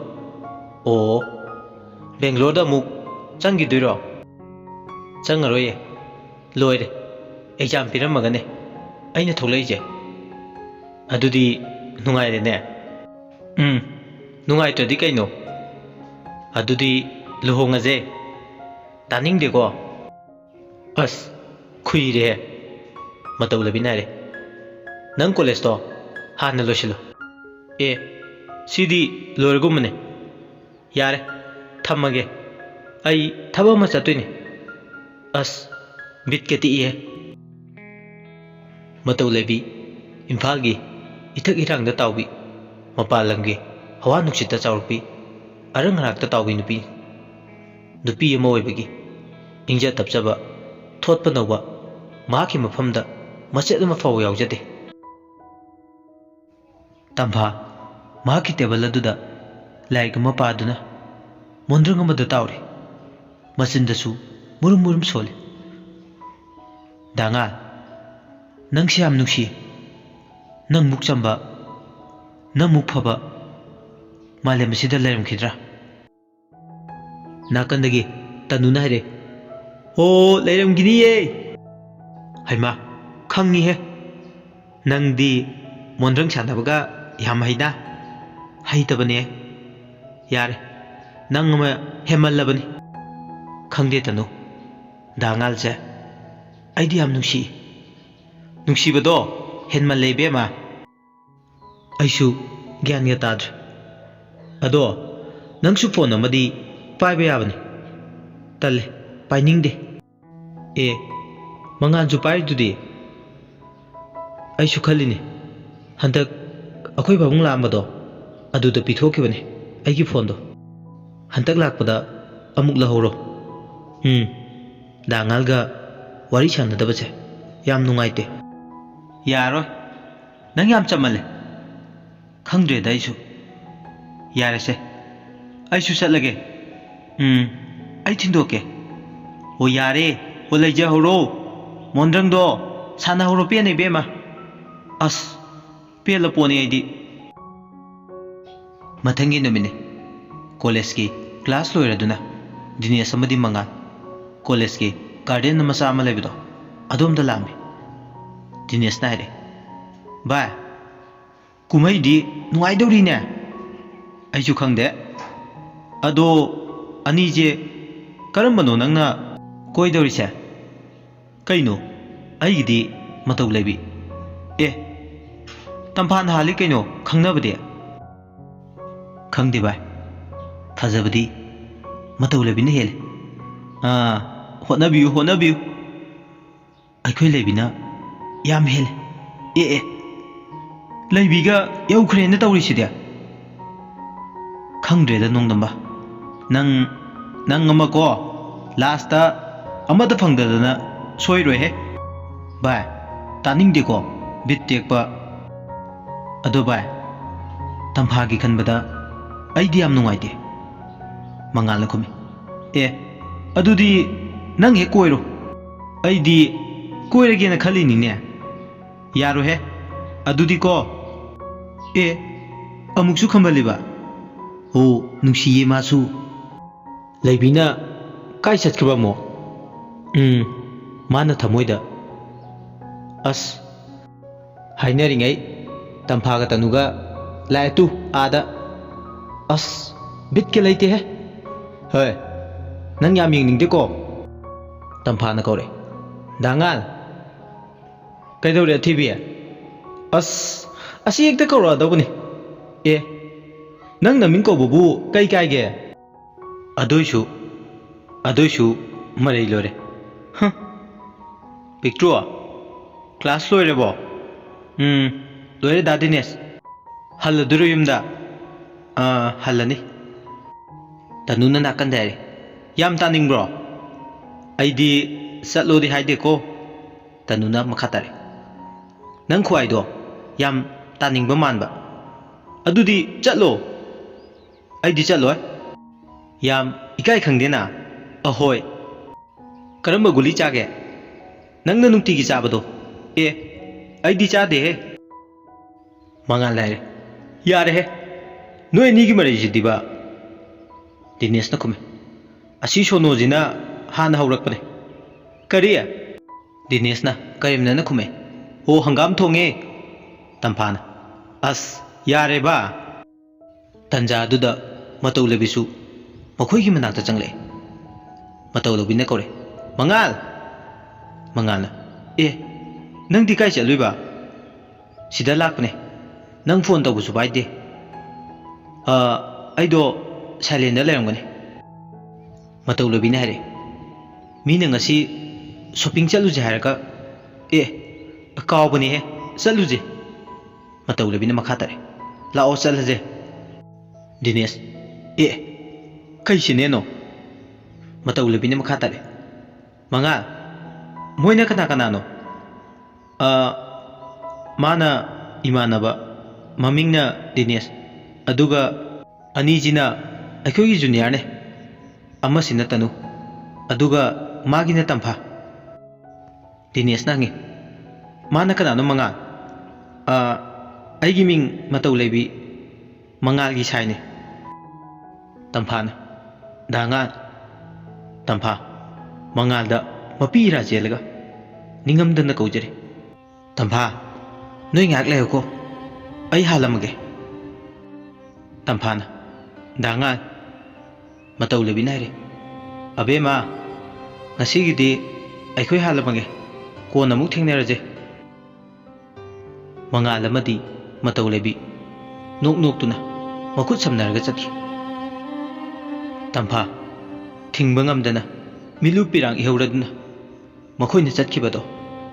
"ꯑꯣ, ꯕꯦꯡꯒ꯭ꯂꯣꯔꯗ ꯑꯃꯨꯛ ꯆꯪꯈꯤꯗꯣꯏꯔꯣ?" "ꯆꯪꯉꯔꯣꯏꯌꯦ, ꯂꯣꯏꯔꯦ꯫ ꯑꯦꯛꯖꯥꯝ ꯄꯤꯔꯝꯃꯒꯅꯦ ꯑꯩꯅ ꯊꯣꯛꯂꯛꯏꯁꯦ"꯫ "ꯑꯗꯨꯗꯤ ꯅꯨꯡꯉꯥꯏꯔꯦꯅꯦ"꯫ "ꯎꯝ, ꯅꯨꯡꯉꯥꯏꯇ꯭ꯔꯗꯤ ꯀꯩꯅꯣ? ꯑꯗꯨꯗꯤ ꯂꯨꯍꯣꯡꯉꯁꯦ"꯫ "ꯇꯥꯅꯤꯡꯗꯦꯀꯣ"꯫ "ꯑꯁ, ꯈꯨꯏꯔꯦꯍꯦ"꯫ ꯃꯇꯧ ꯂꯩꯕꯤꯅ ꯍꯥꯏꯔꯦ, "ꯅꯪ ꯀꯣꯂꯦꯖꯇꯣ ꯍꯥꯟꯅ ꯂꯣꯏꯁꯤꯜꯂꯨ"꯫ "ꯑꯦ, ꯁꯤꯗꯤ ꯂꯣꯏꯔꯒꯨꯝꯕꯅꯦ꯫ ꯌꯥꯔꯦ, ꯊꯝꯃꯒꯦ, ꯑꯩ ꯊꯕꯛ ꯑꯃ ꯆꯠꯇꯣꯏꯅꯦ"꯫ "ꯑꯁ, ꯕꯤꯠꯀ ꯇꯦꯛꯏꯍꯦ"꯫ ꯃꯇꯧ ꯂꯩꯕꯤ ꯏꯝꯐꯥꯜꯒꯤ ꯏꯊꯛ ꯏꯔꯥꯡꯗ ꯇꯥꯎꯕꯤ, ꯃꯄꯥꯟ ꯂꯝꯒꯤ ꯍꯋꯥ ꯅꯨꯡꯁꯤꯠꯇ ꯆꯥꯎꯔꯛꯄꯤ, ꯑꯔꯪ ꯑꯔꯥꯛꯇ ꯇꯥꯎꯕꯤ ꯅꯨꯄꯤꯅꯤ꯫ ꯅꯨꯄꯤ ꯑꯃ ꯑꯣꯏꯕꯒꯤ ꯏꯪꯖ ꯇꯞꯆꯕ, ꯊꯣꯠꯄ ꯅꯧꯕ, ꯃꯍꯥꯛꯀꯤ ꯃꯐꯝꯗ ꯃꯆꯦꯠ ꯑꯃ ꯐꯥꯎꯕ ꯌꯥꯎꯖꯗꯦ꯫ ꯇꯝꯐꯥ ꯃꯍꯥꯛꯀꯤ ꯇꯦꯕꯜ ꯑꯗꯨꯗ ꯂꯥꯏꯔꯤꯛ ꯑꯃ ꯄꯥꯗꯨꯅ ꯃꯣꯟꯗ꯭ꯔꯪ ꯑꯃꯗ ꯇꯥꯎꯔꯤ꯫ ꯃꯆꯤꯟꯗꯁꯨ ꯃꯨꯔꯨꯝ ꯃꯨꯔꯨꯝ ꯁꯣꯜꯂꯤ꯫ "ꯗꯥꯉꯥꯜ, ꯅꯪꯁꯦ ꯌꯥꯝ ꯅꯨꯡꯁꯤ꯫ ꯅꯪ ꯃꯨꯛ ꯆꯝꯕ, ꯅꯪ ꯃꯨꯛ ꯐꯕ ꯃꯥꯂꯦꯝ ꯑꯁꯤꯗ ꯂꯩꯔꯝꯈꯤꯗ꯭ꯔꯥ?" ꯅꯥꯀꯟꯗꯒꯤ ꯇꯅꯨꯅ ꯍꯥꯏꯔꯛꯑꯦ, "ꯑꯣ, ꯂꯩꯔꯝꯈꯤꯅꯤꯌꯦ!" "ꯍꯩꯃꯥ, ꯈꯪꯉꯤꯍꯦ꯫ ꯅꯪꯗꯤ ꯃꯣꯟꯗ꯭ꯔꯪ ꯁꯥꯟꯅꯕꯒ ꯌꯥꯝ ꯍꯩꯅ?" "ꯍꯩꯇꯕꯅꯦ꯫ ꯌꯥꯔꯦ, ꯅꯪ ꯑꯃ ꯍꯦꯟꯃꯜꯂꯕꯅꯤ꯫ ꯈꯪꯗꯦ ꯇꯅꯨ, ꯗꯥꯉꯥꯜꯁꯦ ꯑꯩꯗꯤ ꯌꯥꯝ ꯅꯨꯡꯁꯤ꯫ ꯅꯨꯡꯁꯤꯕꯗꯣ ꯍꯦꯟꯃꯜꯂꯦ ꯏꯕꯦꯝꯃ꯫ ꯑꯩꯁꯨ ꯒ꯭ꯌꯥꯟꯒ ꯇꯥꯗ꯭ꯔꯦ꯫ ꯑꯗꯣ ꯅꯪꯁꯨ ꯐꯣꯟ ꯑꯃꯗꯤ ꯄꯥꯏꯕ ꯌꯥꯕꯅꯤ꯫ ꯇꯜꯂꯦ, ꯄꯥꯏꯅꯤꯡꯗꯦ꯫ ꯑꯦ, ꯃꯉꯥꯜꯁꯨ ꯄꯥꯏꯔꯤꯗꯨꯗꯤ?" "ꯑꯩꯁꯨ ꯈꯜꯂꯤꯅꯦ, ꯍꯟꯗꯛ ꯑꯩꯈꯣꯏ ꯄꯥꯕꯨꯡ ꯂꯥꯛꯑꯝꯕꯗꯣ ꯑꯗꯨꯗ ꯄꯤꯊꯣꯛꯈꯤꯕꯅꯦ ꯑꯩꯒꯤ ꯐꯣꯟꯗꯣ꯫ ꯍꯟꯗꯛ ꯂꯥꯛꯄꯗ ꯑꯃꯨꯛ ꯂꯧꯍꯧꯔꯣ꯫ ꯎꯝ, ꯗꯥꯉꯥꯜꯒ ꯋꯥꯔꯤ ꯁꯥꯟꯅꯗꯕꯁꯦ ꯌꯥꯝ ꯅꯨꯡꯉꯥꯏꯇꯦ꯫ ꯌꯥꯔꯣꯏ, ꯅꯪ ꯌꯥꯝ ꯆꯝꯃꯜꯂꯦ꯫ ꯈꯪꯗ꯭ꯔꯦꯗ ꯑꯩꯁꯨ꯫ ꯌꯥꯔꯦꯁꯦ, ꯑꯩꯁꯨ ꯆꯠꯂꯒꯦ꯫ ꯎꯝ, ꯑꯩ ꯊꯤꯟꯗꯣꯛꯀꯦ꯫ ꯑꯣ ꯌꯥꯔꯦ, ꯑꯣ ꯂꯩꯖꯍꯧꯔꯣ꯫ ꯃꯣꯟꯗ꯭ꯔꯪꯗꯣ ꯁꯥꯟꯅꯍꯧꯔꯣ ꯄꯦꯟꯅ ꯏꯕꯦꯝꯃ꯫ ꯑꯁ, ꯄꯦꯜꯂ ꯄꯣꯠꯅꯤ ꯑꯩꯗꯤ꯫ ꯃꯊꯪꯒꯤ ꯅꯨꯃꯤꯠꯅꯤ꯫ ꯀꯣꯂꯦꯖꯀꯤ ꯀ꯭ꯂꯥꯁ ꯂꯣꯏꯔꯗꯨꯅ ꯗꯤꯅꯦꯁ ꯑꯃꯗꯤ ꯃꯉꯥꯜ ꯀꯣꯂꯦꯖꯀꯤ ꯒꯥꯔꯗꯦꯟ ꯃꯆꯥ ꯑꯃ ꯂꯩꯕꯗꯣ ꯑꯗꯣꯝꯗ ꯂꯥꯛꯑꯝꯃꯤ꯫ ꯗꯤꯅꯦꯁꯅ ꯍꯥꯏꯔꯛꯑꯦ, "ꯚꯥꯏ, ꯀꯨꯝꯍꯩꯗꯤ ꯅꯨꯡꯉꯥꯏꯗꯧꯔꯤꯅꯦ꯫ ꯑꯩꯁꯨ ꯈꯪꯗꯦ꯫ ꯑꯗꯣ ꯑꯅꯤꯁꯦ ꯀꯔꯝꯕꯅꯣ ꯅꯪꯅ ꯀꯣꯏꯗꯧꯔꯤꯁꯦ? ꯀꯩꯅꯣ, ꯑꯩꯒꯤꯗꯤ ꯃꯇꯧ ꯂꯩꯕꯤ꯫ ꯑꯦ, ꯇꯝꯐꯥ ꯅꯍꯥꯜꯂꯤ ꯀꯩꯅꯣ ꯈꯪꯅꯕꯗꯤ?" "ꯈꯪꯗꯦ ꯚꯥꯏ, ꯐꯖꯕꯗꯤ ꯃꯇꯧ ꯂꯩꯕꯤꯅ ꯍꯦꯜꯂꯤ꯫ ꯑꯥ, ꯍꯣꯠꯅꯕꯤꯌꯨ, ꯍꯣꯠꯅꯕꯤꯌꯨ꯫ ꯑꯩꯈꯣꯏ ꯂꯩꯕꯤꯅ ꯌꯥꯝ ꯍꯦꯜꯂꯤ꯫ ꯑꯦ, ꯑꯦ, ꯂꯩꯕꯤꯒ ꯌꯧꯈ꯭ꯔꯦꯅ ꯇꯧꯔꯤꯁꯤꯗꯤ꯫ ꯈꯪꯗ꯭ꯔꯦꯗ ꯅꯣꯡꯗꯝꯕ꯫ ꯅꯪ, ꯅꯪ ꯑꯃꯀꯣ, ꯂꯥꯁꯇ ꯑꯃꯠꯇ ꯐꯪꯗꯗꯅ ꯁꯣꯏꯔꯣꯏꯍꯦ꯫ ꯚꯥꯏ, ꯇꯥꯅꯤꯡꯗꯦꯀꯣ, ꯕꯤꯠ ꯇꯦꯛꯄ꯫ ꯑꯗꯣ ꯚꯥꯏ, ꯇꯝꯐꯥꯒꯤ ꯈꯟꯕꯗ ꯑꯩꯗꯤ ꯌꯥꯝ ꯅꯨꯡꯉꯥꯏꯇꯦ꯫ ꯃꯉꯥꯜꯅ ꯈꯨꯝꯃꯤ꯫ ꯑꯦ, ꯑꯗꯨꯗꯤ ꯅꯪ ꯍꯦꯛ ꯀꯣꯏꯔꯣ꯫ ꯑꯩꯗꯤ ꯀꯣꯏꯔꯒꯦꯅ ꯈꯜꯂꯤꯅꯤꯅꯦ꯫ ꯌꯥꯔꯣꯏꯍꯦ꯫ ꯑꯗꯨꯗꯤꯀꯣ꯫ ꯑꯦ, ꯑꯃꯨꯛꯁꯨ ꯈꯝꯕꯜꯂꯤꯕ꯫ ꯍꯣ, ꯅꯨꯡꯁꯤꯌꯦ ꯃꯥꯁꯨ꯫ ꯂꯩꯕꯤꯅ ꯀꯥꯏ ꯆꯠꯈ꯭ꯔꯕ ꯑꯃꯨꯛ? ꯎꯝ, ꯃꯥꯅ ꯊꯃꯣꯏꯗ꯫ ꯑꯁ, ꯍꯥꯏꯅꯔꯤꯉꯩ ꯇꯝꯐꯥꯒ ꯇꯅꯨꯒ ꯂꯥꯛꯑꯦ ꯇꯨ ꯑꯥꯗ꯫ ꯑꯁ, ꯕꯤꯠꯀ ꯂꯩꯇꯦꯍꯦ꯫ ꯍꯣꯏ, ꯅꯪ ꯌꯥꯝ ꯌꯦꯡꯅꯤꯡꯗꯦꯀꯣ? ꯇꯝꯐꯥꯅ ꯀꯧꯔꯦ꯫ ꯗꯥꯉꯥꯜ, ꯀꯩꯗꯧꯔꯦ ꯑꯊꯤꯕꯤ? ꯑꯁ, ꯑꯁꯤ ꯍꯦꯛꯇ ꯀꯧꯔꯛꯑꯗꯧꯕꯅꯤ꯫ ꯑꯦ, ꯅꯪ ꯅꯃꯤꯡ ꯀꯧꯕꯕꯨ ꯀꯩ ꯀꯥꯏꯒꯦ? ꯑꯗꯨꯏꯁꯨ, ꯑꯗꯨꯏꯁꯨ ꯃꯔꯩ ꯂꯣꯏꯔꯦ꯫ ꯍ꯫ ꯄꯤꯛꯇ꯭ꯔꯨ, ꯀ꯭ꯂꯥꯁ ꯂꯣꯏꯔꯕꯣ? ꯎꯝ, ꯂꯣꯏꯔꯦ ꯗꯥ ꯗꯤꯅꯦꯁ꯫ ꯍꯜꯂꯗꯣꯏꯔꯣ ꯌꯨꯝꯗ? ꯑꯥ, ꯍꯜꯂꯅꯤ꯫ ꯇꯅꯨꯅ ꯅꯥꯀꯟꯗ ꯍꯥꯏꯔꯦ꯫ ꯌꯥꯝ ꯇꯥꯅꯤꯡꯕ꯭ꯔꯣ? ꯑꯩꯗꯤ ꯆꯠꯂꯣꯗꯤ ꯍꯥꯏꯗꯦꯀꯣ꯫ ꯇꯅꯨꯅ ꯃꯈꯥ ꯇꯥꯔꯦ꯫ ꯅꯪ ꯈꯨꯍꯥꯏꯗꯣ ꯌꯥꯝ ꯇꯥꯅꯤꯡꯕ ꯃꯥꯟꯕ꯫ ꯑꯗꯨꯗꯤ ꯆꯠꯂꯣ꯫ ꯑꯩꯗꯤ ꯆꯠꯂꯣꯏ꯫ ꯌꯥꯝ ꯏꯀꯥꯏ ꯈꯪꯗꯦꯅ꯫ ꯑꯍꯣꯏ꯫ ꯀꯔꯝꯕ ꯒꯨꯂꯤ ꯆꯥꯒꯦ? ꯅꯪꯅ ꯅꯨꯡꯇꯤꯒꯤ ꯆꯥꯕꯗꯣ꯫ ꯑꯦ, ꯑꯩꯗꯤ ꯆꯥꯗꯦꯍꯦ꯫ ꯃꯉꯥꯜ ꯍꯥꯏꯔꯦ꯫ ꯌꯥꯔꯦꯍꯦ꯫ ꯅꯣꯏ ꯑꯅꯤꯒꯤ ꯃꯔꯩꯁꯤꯗꯤꯕ꯫ ꯗꯤꯅꯦꯁꯅ ꯈꯨꯝꯃꯦ꯫ ꯑꯁꯤ ꯁꯣꯅꯣꯁꯤꯅ ꯍꯥꯟꯅ ꯍꯧꯔꯛꯄꯅꯦ꯫ ꯀꯔꯤ? ꯗꯤꯅꯦꯁꯅ ꯀꯔꯦꯝꯅꯅ ꯈꯨꯝꯃꯦ꯫ ꯑꯣ, ꯍꯪꯒꯥꯝ ꯊꯣꯡꯉꯦ꯫ ꯇꯝꯐꯥꯅ꯫ ꯑꯁ, ꯌꯥꯔꯦꯕ꯫ ꯇꯟꯖꯥ ꯑꯗꯨꯗ ꯃꯇꯧ ꯂꯩꯕꯤꯁꯨ ꯃꯈꯣꯏꯒꯤ ꯃꯅꯥꯛꯇ ꯆꯪꯂꯛꯑꯦ꯫ ꯃꯇꯧ ꯂꯧꯕꯤꯅ ꯀꯧꯔꯦ, "ꯃꯉꯥꯜ!" ꯃꯉꯥꯜꯅ, "ꯑꯦ, ꯅꯪꯗꯤ ꯀꯥꯏ ꯆꯠꯂꯨꯏꯕ?" "ꯁꯤꯗ ꯂꯥꯛꯄꯅꯦ꯫ ꯅꯪ ꯐꯣꯟ ꯇꯧꯕꯁꯨ ꯄꯥꯏꯗꯦ꯫" "ꯑ, ꯑꯩꯗꯣ ꯁꯥꯏꯂꯦꯟꯗ ꯂꯩꯔꯝꯒꯅꯤ꯫" ꯃꯇꯧ ꯂꯧꯕꯤꯅ ꯍꯥꯏꯔꯛꯑꯦ, "ꯃꯤꯅ ꯉꯁꯤ ꯁꯣꯄꯤꯡ ꯆꯠꯂꯨꯁꯦ ꯍꯥꯏꯔꯒ, ꯑꯦ, ꯀꯥꯎꯕꯅꯦꯍꯦ, ꯆꯠꯂꯨꯁꯦ꯫" ꯃꯇꯧ ꯂꯩꯕꯤꯅ ꯃꯈꯥ ꯇꯥꯔꯛꯑꯦ, "ꯂꯥꯛꯑꯣ ꯆꯠꯂꯁꯦ꯫" ꯗꯤꯅꯦꯁ, "ꯑꯦ, ꯀꯩꯁꯤꯅꯦꯅꯣ?" ꯃꯇꯧ ꯂꯩꯕꯤꯅ ꯃꯈꯥ ꯇꯥꯔꯛꯑꯦ, "ꯃꯉꯥꯜ, ꯃꯣꯏꯅ ꯀꯅꯥ ꯀꯅꯥꯅꯣ?" "ꯑ, ꯃꯥꯅ ꯏꯃꯥꯟꯅꯕ, ꯃꯃꯤꯡꯅ ꯗꯤꯅꯦꯁ, ꯑꯗꯨꯒ ꯑꯅꯤꯁꯤꯅ ꯑꯩꯈꯣꯏꯒꯤ ꯖꯨꯅꯤꯌꯔꯅꯦ, ꯑꯃꯁꯤꯅ ꯇꯅꯨ, ꯑꯗꯨꯒ ꯃꯥꯒꯤꯅ ꯇꯝꯐꯥ꯫" ꯗꯤꯅꯦꯁꯅ ꯍꯪꯉꯤ, "ꯃꯥꯅ ꯀꯅꯥꯅꯣ ꯃꯉꯥꯜ?" "ꯑ, ꯑꯩꯒꯤ ꯃꯤꯡ ꯃꯇꯧ ꯂꯩꯕꯤ, ꯃꯉꯥꯜꯒꯤ ꯁꯥꯏꯅꯦ꯫" ꯇꯝꯐꯥꯅ, "ꯗꯥ ꯉꯥꯜ, ꯇꯝꯐꯥ, ꯃꯉꯥꯜꯗ ꯃꯄꯤ ꯏꯔꯥ ꯆꯦꯜꯂꯒ ꯅꯤꯡꯉꯝꯗꯅ ꯀꯧꯖꯔꯤ꯫" ꯇꯝꯐꯥ, "ꯅꯣꯏ ꯉꯥꯏꯍꯥꯛ ꯂꯩꯌꯨꯀꯣ, ꯑꯩ ꯍꯥꯜꯂꯝꯃꯒꯦ꯫" ꯇꯝꯐꯥꯅ, "ꯗꯥ ꯉꯥꯜ, ꯃꯇꯧ ꯂꯩꯕꯤꯅ ꯍꯥꯏꯔꯦ, ꯑꯕꯦꯝꯃ, ꯉꯁꯤꯒꯤꯗꯤ ꯑꯩꯈꯣꯏ ꯍꯥꯜꯂꯝꯃꯒꯦ, ꯀꯣꯟꯅ ꯑꯃꯨꯛ ꯊꯦꯡꯅꯔꯁꯦ꯫" ꯃꯉꯥꯜ ꯑꯃꯗꯤ ꯃꯇꯧ ꯂꯩꯕꯤ ꯅꯣꯛ ꯅꯣꯛꯇꯨꯅ ꯃꯈꯨꯠ ꯁꯝꯅꯔꯒ ꯆꯠꯈꯤ꯫ ꯇꯝꯐꯥ ꯊꯤꯡꯕ ꯉꯝꯗꯅ ꯃꯤꯠꯂꯨ ꯄꯤꯔꯥꯡ ꯏꯍꯧꯔꯗꯨꯅ ꯃꯈꯣꯏꯅ ꯆꯠꯈꯤꯕꯗꯣ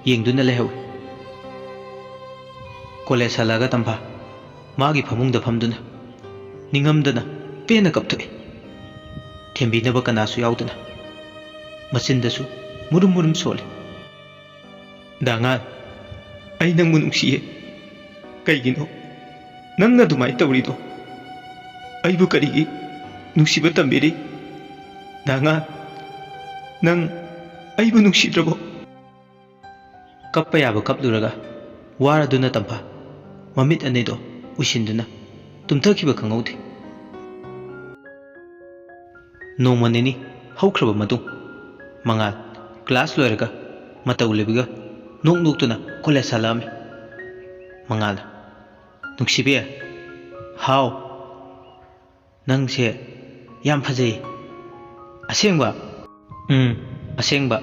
ꯌꯦꯡꯗꯨꯅ ꯂꯩꯍꯧꯏ꯫ ꯀꯣꯂꯦꯖ ꯍꯜꯂꯛꯑꯒ ꯇꯝꯐꯥ ꯃꯥꯒꯤ ꯐꯃꯨꯡꯗ ꯐꯝꯗꯨꯅ ꯅꯤꯡꯉꯝꯗꯅ ꯄꯦꯟꯅ ꯀꯞꯊꯣꯛꯏ꯫ ꯊꯦꯝꯕꯤꯅꯕ ꯀꯅꯥꯁꯨ ꯌꯥꯎꯗꯅ ꯃꯆꯤꯟꯗꯁꯨ ꯃꯨꯔꯨꯝ ꯃꯨꯔꯨꯝ ꯁꯣꯜꯂꯤ꯫ "ꯗꯥ ꯉꯥꯜ, ꯑꯩ ꯅꯪꯕꯨ ꯅꯨꯡꯁꯤꯌꯦ꯫ ꯀꯩꯒꯤꯅꯣ ꯅꯪꯅ ꯑꯗꯨꯃꯥꯏꯅ ꯇꯧꯔꯤꯗꯣ? ꯑꯩꯕꯨ ꯀꯔꯤꯒꯤ ꯅꯨꯡꯁꯤꯕ ꯇꯝꯕꯤꯔꯤ? ꯗꯥ ꯉꯥꯜ, ꯅꯪ ꯑꯩꯕꯨ ꯅꯨꯡꯁꯤꯗ꯭ꯔꯕꯣ?" ꯀꯞꯄ ꯌꯥꯕ ꯀꯞꯂꯨꯔꯒ ꯋꯥꯔꯗꯨꯅ ꯇꯝꯐꯥ ꯃꯃꯤꯠ ꯑꯅꯤꯗꯣ ꯎꯏꯁꯤꯟꯗꯨꯅ ꯇꯨꯝꯊꯈꯤꯕ ꯈꯪꯍꯧꯗꯦ꯫ ꯅꯣꯡꯃ ꯅꯤꯅꯤ ꯍꯧꯈ꯭ꯔꯕ ꯃꯇꯨꯡ, ꯃꯉꯥꯜ ꯀ꯭ꯂꯥꯁ ꯂꯣꯏꯔꯒ ꯃꯇꯧ ꯂꯩꯕꯤꯒ ꯅꯣꯛ ꯅꯣꯛꯇꯨꯅ ꯀꯣꯂꯦꯖ ꯍꯜꯂꯛꯑꯝꯃꯤ꯫ ꯃꯉꯥꯜ, "ꯅꯨꯡꯁꯤꯕꯤ, ꯍꯥꯎ, ꯅꯪꯁꯦ ꯌꯥꯝ ꯐꯖꯩ꯫" "ꯑꯁꯦꯡꯕ?" "ꯎꯝ, ꯑꯁꯦꯡꯕ꯫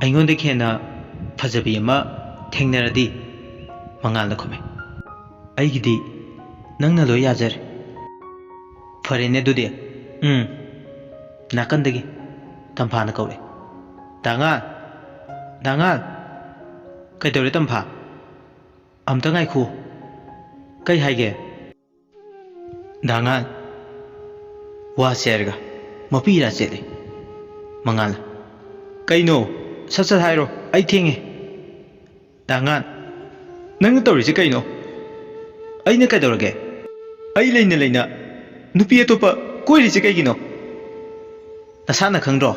ꯑꯩꯉꯣꯟꯗꯒꯤ ꯍꯦꯟꯅ ꯐꯖꯕꯤ ꯑꯃ ꯊꯦꯡꯅꯔꯗꯤ?" ꯃꯉꯥꯜꯅ ꯈꯨꯝꯃꯦ꯫ "ꯑꯩꯒꯤꯗꯤ ꯅꯪꯅ ꯂꯣꯏ ꯌꯥꯖꯔꯦ꯫" "ꯐꯔꯦꯅꯦ ꯑꯗꯨꯗꯤ꯫" "ꯎꯝ꯫" ꯅꯥꯀꯟꯗꯒꯤ ꯇꯝꯐꯥꯅ ꯀꯧꯔꯦ, "ꯗꯥꯉꯥꯜ! ꯗꯥꯉꯥꯜ!" "ꯀꯩꯗꯧꯔꯦ ꯇꯝꯐꯥ?" ꯑꯝꯇ ꯉꯥꯏꯈꯣ꯫ ꯀꯩ ꯍꯥꯏꯒꯦ? ꯗꯥꯉꯥꯟ꯫ ꯋꯥꯁꯦ ꯍꯥꯏꯔꯒ ꯃꯄꯤ ꯏꯔꯥ ꯆꯦꯠꯂꯦ꯫ ꯃꯉꯥꯜ꯫ ꯀꯩꯅꯣ? ꯁꯠ ꯁꯠ ꯍꯥꯏꯔꯣ, ꯑꯩ ꯊꯦꯡꯉꯦ꯫ ꯗꯥꯉꯥꯟ꯫ ꯅꯪꯅ ꯇꯧꯔꯤꯁꯦ ꯀꯩꯅꯣ? ꯑꯩꯅ ꯀꯩꯗꯧꯔꯒꯦ? ꯑꯩ ꯂꯩꯅ ꯂꯩꯅ ꯅꯨꯄꯤ ꯑꯇꯣꯞꯄ ꯀꯣꯏꯔꯤꯁꯦ ꯀꯩꯒꯤꯅꯣ? ꯅꯁꯥꯅ ꯈꯪꯗ꯭ꯔꯣ?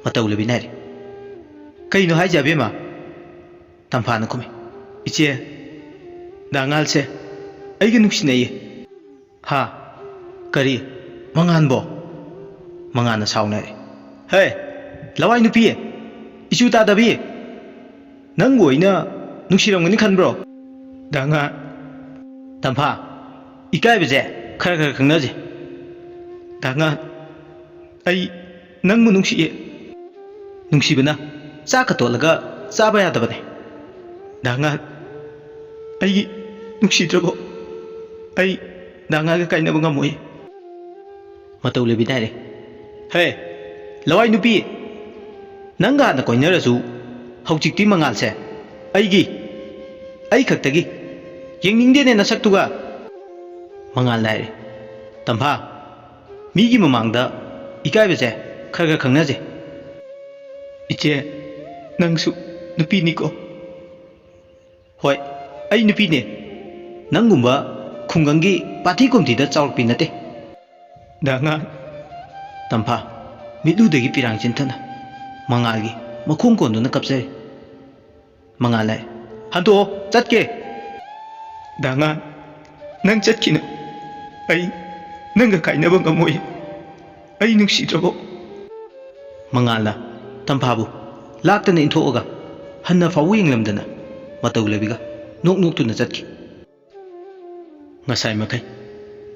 ꯃꯇꯧ ꯂꯩꯕꯤ ꯅꯥꯏꯔꯦ꯫ ꯀꯩꯅꯣ ꯍꯥꯏꯁꯦ ꯑꯕꯦꯝꯃ? ꯇꯝꯐꯥꯅ ꯈꯨꯝꯃꯤ꯫ ꯏꯆꯦ, ꯗꯥꯉꯥꯜꯁꯦ ꯑꯩꯒ ꯅꯨꯡꯁꯤꯅꯩꯌꯦ꯫ ꯍꯥ? ꯀꯔꯤ? ꯃꯉꯥꯟꯕꯣ? ꯃꯉꯥꯟꯅ ꯁꯥꯎꯅꯔꯦ꯫ ꯍꯦ! ꯂꯋꯥꯏ ꯅꯨꯄꯤ! ꯏꯆꯨ ꯇꯥꯗꯕꯤ! ꯅꯪꯕꯨ ꯑꯩꯅ ꯅꯨꯡꯁꯤꯔꯝꯒꯅꯤ ꯈꯟꯕ꯭ꯔꯣ? ꯗꯥꯉꯥꯟ꯫ ꯇꯝꯐꯥ, ꯏꯀꯥꯏꯕꯁꯦ ꯈꯔ ꯈꯔ ꯈꯪꯅꯁꯦ꯫ ꯗꯥꯉꯥꯟ꯫ ꯑꯩ ꯅꯪꯕꯨ ꯅꯨꯡꯁꯤꯌꯦ꯫ ꯅꯨꯡꯁꯤꯕꯅ ꯆꯥꯛꯀ ꯇꯣꯠꯂꯒ ꯆꯥꯕ ꯌꯥꯗꯕꯅꯦ꯫ ꯗꯥꯉꯥꯟ, ꯑꯩꯒꯤ ꯅꯨꯡꯁꯤꯗ꯭ꯔꯕꯣ? ꯑꯩ ꯗꯥꯉꯥꯟꯒ ꯀꯥꯏꯅꯕ ꯉꯝꯃꯣꯏ꯫ ꯃꯇꯧ ꯂꯩꯕꯤ ꯅꯥꯏꯔꯦ꯫ ꯍꯦ, ꯂꯋꯥꯏ ꯅꯨꯄꯤ! ꯅꯪꯒ ꯍꯥꯟꯅ ꯀꯣꯏꯅꯔꯁꯨ ꯍꯧꯖꯤꯛꯇꯤ ꯃꯉꯥꯜꯁꯦ ꯑꯩꯒꯤ, ꯑꯩ ꯈꯛꯇꯒꯤ꯫ ꯌꯦꯡꯅꯤꯡꯗꯦꯅꯦ ꯅꯁꯛꯇꯨꯒ꯫ ꯃꯉꯥꯜ ꯅꯥꯏꯔꯦ꯫ ꯇꯝꯐꯥ, ꯃꯤꯒꯤ ꯃꯃꯥꯡꯗ ꯏꯀꯥꯏꯕꯁꯦ ꯈꯔ ꯈꯔ ꯈꯪꯅꯁꯦ꯫ ꯏꯆꯦ, ꯅꯪꯁꯨ ꯅꯨꯄꯤꯅꯤꯀꯣ꯫ ꯍꯣꯏ, ꯑꯩ ꯅꯨꯄꯤꯅꯦ꯫ ꯅꯪꯒꯨꯝꯕ ꯈꯨꯡꯒꯪꯒꯤ ꯄꯥꯊꯤ ꯀꯣꯝꯊꯤꯗ ꯆꯥꯎꯔꯛꯄꯤ ꯅꯠꯇꯦ꯫ ꯗꯥꯉꯥꯟ꯫ ꯇꯝꯐꯥ, ꯃꯤꯠꯂꯨꯗꯒꯤ ꯄꯤꯔꯥꯡ ꯆꯤꯟꯊꯅ ꯃꯉꯥꯜꯒꯤ ꯃꯈꯣꯡ ꯀꯣꯟꯗꯨꯅ ꯀꯞꯆꯔꯤ꯫ ꯃꯉꯥꯜ ꯂꯥꯛꯑꯦ꯫ ꯍꯟꯗꯣꯛꯑꯣ, ꯆꯠꯀꯦ꯫ ꯗꯥꯉꯥꯟ, ꯅꯪ ꯆꯠꯈꯤꯅꯨ꯫ ꯑꯩ ꯅꯪꯒ ꯀꯥꯏꯅꯕ ꯉꯝꯃꯣꯏ꯫ ꯑꯩ ꯅꯨꯡꯁꯤꯗ꯭ꯔꯕꯣ? ꯃꯉꯥꯜꯅ ꯇꯝꯐꯥꯕꯨ ꯂꯥꯛꯇꯅ ꯏꯟꯊꯣꯛꯑꯒ ꯍꯟꯅ ꯐꯥꯎꯕ ꯌꯦꯡꯂꯝꯗꯅ ꯃꯇꯧ ꯂꯩꯕꯤꯒ ꯅꯣꯛ ꯅꯣꯛꯇꯨꯅ ꯆꯠꯈꯤ꯫ ꯉꯁꯥꯏ ꯃꯈꯩ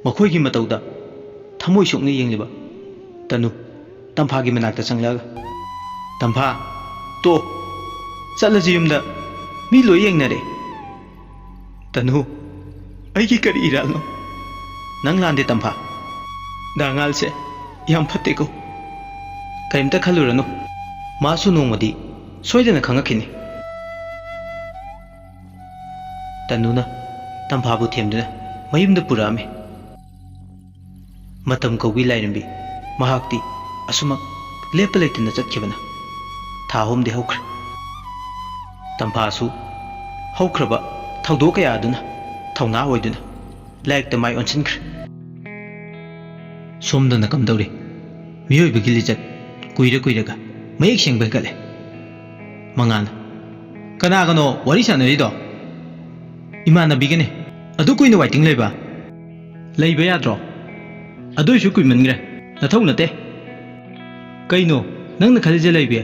ꯃꯈꯣꯏꯒꯤ ꯃꯇꯧꯗ ꯊꯃꯣꯏ ꯁꯣꯛꯅ ꯌꯦꯡꯂꯤꯕ ꯇꯅꯨ ꯇꯝꯐꯥꯒꯤ ꯃꯅꯥꯛꯇ ꯆꯪꯂꯛꯑꯒ, "ꯇꯝꯐꯥ, ꯇꯣ, ꯆꯠꯂꯁꯤ ꯌꯨꯝꯗ, ꯃꯤ ꯂꯣꯏ ꯌꯦꯡꯅꯔꯦ꯫" "ꯇꯅꯨ, ꯑꯩꯒꯤ ꯀꯔꯤ ꯏꯔꯥꯜꯅꯣ?" "ꯅꯪ ꯂꯥꯟꯗꯦ ꯇꯝꯐꯥ꯫ ꯗꯥꯉꯥꯜꯁꯦ ꯌꯥꯝ ꯐꯠꯇꯦꯀꯣ꯫ ꯀꯔꯤꯝꯇ ꯈꯜꯂꯨꯔꯅꯨ, ꯃꯥꯁꯨ ꯅꯣꯡꯃꯗꯤ ꯁꯣꯏꯗꯅ ꯈꯪꯉꯛꯈꯤꯅꯤ꯫" ꯇꯅꯨꯅ ꯇꯝꯐꯥꯕꯨ ꯊꯦꯝꯗꯨꯅ ꯃꯌꯨꯝꯗ ꯄꯨꯔꯛꯑꯝꯃꯤ꯫ ꯃꯇꯝ ꯀꯧꯕꯤ ꯂꯥꯏꯔꯦꯝꯕꯤ ꯃꯍꯥꯛꯇꯤ ꯑꯁꯨꯃꯛ ꯂꯦꯞꯄ ꯂꯩꯇꯅ ꯆꯠꯈꯤꯕꯅ ꯊꯥ ꯑꯍꯨꯝꯗꯤ ꯍꯧꯈ꯭ꯔꯦ꯫ ꯇꯝꯐꯥꯁꯨ ꯍꯧꯈ꯭ꯔꯕ ꯊꯧꯗꯣꯛ ꯀꯌꯥ ꯑꯗꯨꯅ ꯊꯧꯅꯥ ꯑꯣꯏꯗꯨꯅ ꯂꯥꯏꯔꯤꯛꯇ ꯃꯥꯏ ꯑꯣꯟꯁꯤꯟꯈ꯭ꯔꯦ꯫ ꯁꯣꯝꯗꯅ ꯀꯝꯗꯧꯔꯤ? ꯃꯤꯑꯣꯏꯕꯒꯤ ꯂꯤꯆꯠ ꯀꯨꯏꯔ ꯀꯨꯏꯔꯒ ꯃꯌꯦꯛ ꯁꯦꯡꯕ ꯍꯦꯟꯒꯠꯂꯦ꯫ ꯃꯉꯥꯜ, ꯀꯅꯥꯒꯅꯣ ꯋꯥꯔꯤ ꯁꯥꯟꯅꯔꯤꯗꯣ? ꯏꯃꯥꯟꯅꯕꯤꯒꯅꯦ꯫ ꯑꯗꯨ ꯀꯨꯏꯅ ꯋꯥꯏꯇꯤꯡ ꯂꯩꯕ? ꯂꯩꯕ ꯌꯥꯗ꯭ꯔꯣ? ꯑꯗꯨꯏꯁꯨ ꯀꯨꯏꯃꯟꯈ꯭ꯔꯦ꯫ ꯅꯊꯧ ꯅꯠꯇꯦ꯫ ꯀꯩꯅꯣ ꯅꯪꯅ ꯈꯜꯂꯤꯁꯦ ꯂꯩꯕꯤ?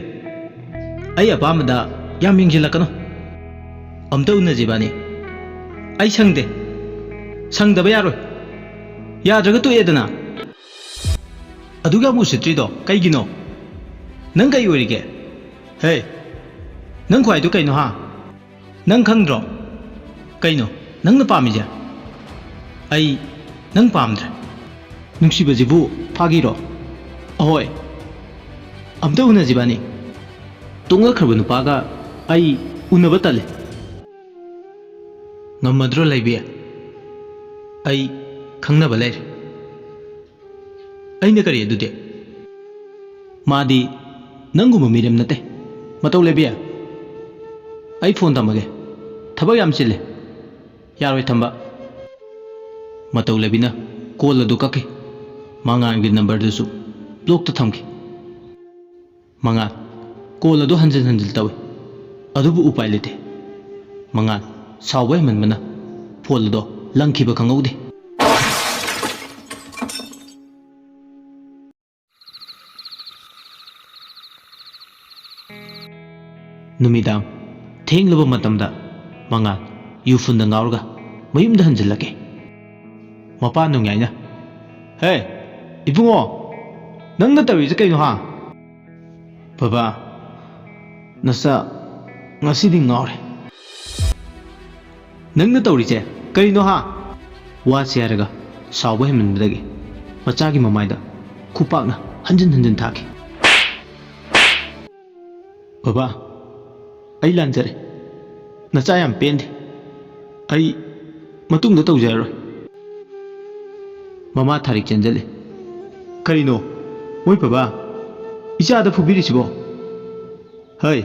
ꯑꯩ ꯑꯄꯥꯝꯕꯗ ꯌꯥꯝ ꯌꯦꯡꯁꯤꯜꯂꯛꯀꯅꯨ꯫ ꯑꯝꯇ ꯎꯅꯁꯤ ꯏꯕꯥꯅꯤ꯫ ꯑꯩ ꯁꯪꯗꯦ꯫ ꯁꯪꯗꯕ ꯌꯥꯔꯣꯏ꯫ ꯌꯥꯗ꯭ꯔꯒ ꯇꯣꯛꯑꯦꯗꯅ꯫ ꯑꯗꯨꯛ ꯌꯥꯝ ꯎꯁꯤꯠꯇ꯭ꯔꯤꯗꯣ ꯀꯩꯒꯤꯅꯣ? ꯅꯪ ꯀꯩ ꯑꯣꯏꯔꯤꯒꯦ? ꯍꯦ, ꯅꯪ ꯈ꯭ꯋꯥꯏꯗꯣ ꯀꯩꯅꯣ ꯍꯥ? ꯅꯪ ꯈꯪꯗ꯭ꯔꯣ? ꯀꯩꯅꯣ ꯅꯪꯅ ꯄꯥꯝꯃꯤꯁꯦ? ꯑꯩ ꯅꯪ ꯄꯥꯝꯗ꯭ꯔꯦ꯫ ꯅꯨꯡꯁꯤꯕꯁꯤꯕꯨ ꯐꯥꯒꯤꯔꯣ? ꯑꯍꯣꯏ, ꯑꯝꯇ ꯎꯅꯁꯤ ꯏꯕꯥꯅꯤ꯫ ꯇꯣꯡꯂꯛꯈ꯭ꯔꯕ ꯅꯨꯄꯥꯒ ꯑꯩ ꯎꯅꯕ ꯇꯜꯂꯦ꯫ ꯉꯝꯃꯗ꯭ꯔꯣ ꯂꯩꯕꯤ? ꯑꯩ ꯈꯪꯅꯕ ꯂꯩꯔꯦ꯫ ꯑꯩꯅ ꯀꯔꯤ ꯑꯗꯨꯗꯤ? ꯃꯥꯗꯤ ꯅꯪꯒꯨꯝꯕ ꯃꯤꯔꯦꯝ ꯅꯠꯇꯦ꯫ ꯃꯇꯧ ꯂꯩꯕꯤ, ꯑꯩ ꯐꯣꯟ ꯊꯝꯃꯒꯦ꯫ ꯊꯕꯛ ꯌꯥꯝ ꯆꯤꯜꯂꯦ꯫ ꯌꯥꯔꯣꯏ ꯊꯝꯕ꯫ ꯃꯇꯧ ꯂꯩꯕꯤꯅ ꯀꯣꯜ ꯑꯗꯨ ꯀꯛꯈꯤ꯫ ꯃꯉꯥꯜꯒꯤ ꯅꯝꯕꯔꯗꯨꯁꯨ ꯕ꯭ꯂꯣꯛꯇ ꯊꯝꯈꯤ꯫ ꯃꯉꯥꯜ, ꯀꯣꯜ ꯑꯗꯨ ꯍꯟꯖꯤꯟ ꯍꯟꯖꯤꯟ ꯇꯧꯏ, ꯑꯗꯨꯕꯨ ꯎꯄꯥꯏ ꯂꯩꯇꯦ꯫ ꯃꯉꯥꯜ, ꯁꯥꯎꯕ ꯍꯦꯟꯃꯟꯕꯅ ꯐꯣꯟ ꯑꯗꯣ ꯂꯪꯈꯤꯕ ꯈꯪꯍꯧꯗꯦ꯫ ꯅꯨꯃꯤꯗꯥꯡ ꯊꯦꯡꯂꯕ ꯃꯇꯝꯗ ꯃꯉꯥꯜ ꯌꯨ ꯐꯨꯟꯗ ꯉꯥꯎꯔꯒ ꯃꯌꯨꯝꯗ ꯍꯟꯖꯤꯜꯂꯛꯀꯦ꯫ ꯃꯄꯥ ꯅꯣꯡꯌꯥꯏꯅ, "ꯍꯦ, ꯏꯕꯨꯡꯉꯣ, ꯅꯪꯅ ꯇꯧꯔꯤꯁꯦ ꯀꯩꯅꯣ ꯍꯥ?" "ꯕꯕꯥ, ꯅꯆꯥ ꯉꯁꯤꯗꯤ ꯉꯥꯎꯔꯦ꯫ ꯅꯪꯅ ꯇꯧꯔꯤꯁꯦ ꯀꯔꯤꯅꯣ ꯍꯥ?" ꯋꯥꯁꯤ ꯍꯥꯏꯔꯒ ꯁꯥꯎꯕ ꯍꯦꯟꯃꯟꯕꯗꯒꯤ ꯃꯆꯥꯒꯤ ꯃꯃꯥꯏꯗ ꯈꯨꯄꯥꯛꯅ ꯍꯟꯖꯤꯟ ꯍꯟꯖꯤꯟ ꯊꯥꯈꯤ꯫ "ꯕꯕꯥ, ꯑꯩ ꯂꯥꯟꯖꯔꯦ꯫ ꯅꯆꯥ ꯌꯥꯝ ꯄꯦꯟꯗꯦ꯫ ꯑꯩ ꯃꯇꯨꯡꯗ ꯇꯧꯖꯔꯔꯣꯏ꯫ ꯃꯃꯥ ꯊꯥꯔꯤꯛ ꯆꯦꯟꯖꯜꯂꯤ꯫ "ꯀꯔꯤꯅꯣ? ꯃꯣꯏ ꯕꯕꯥ, ꯏꯆꯥꯗ ꯐꯨꯕꯤꯔꯤꯁꯤꯕꯣ?" "ꯍꯩ,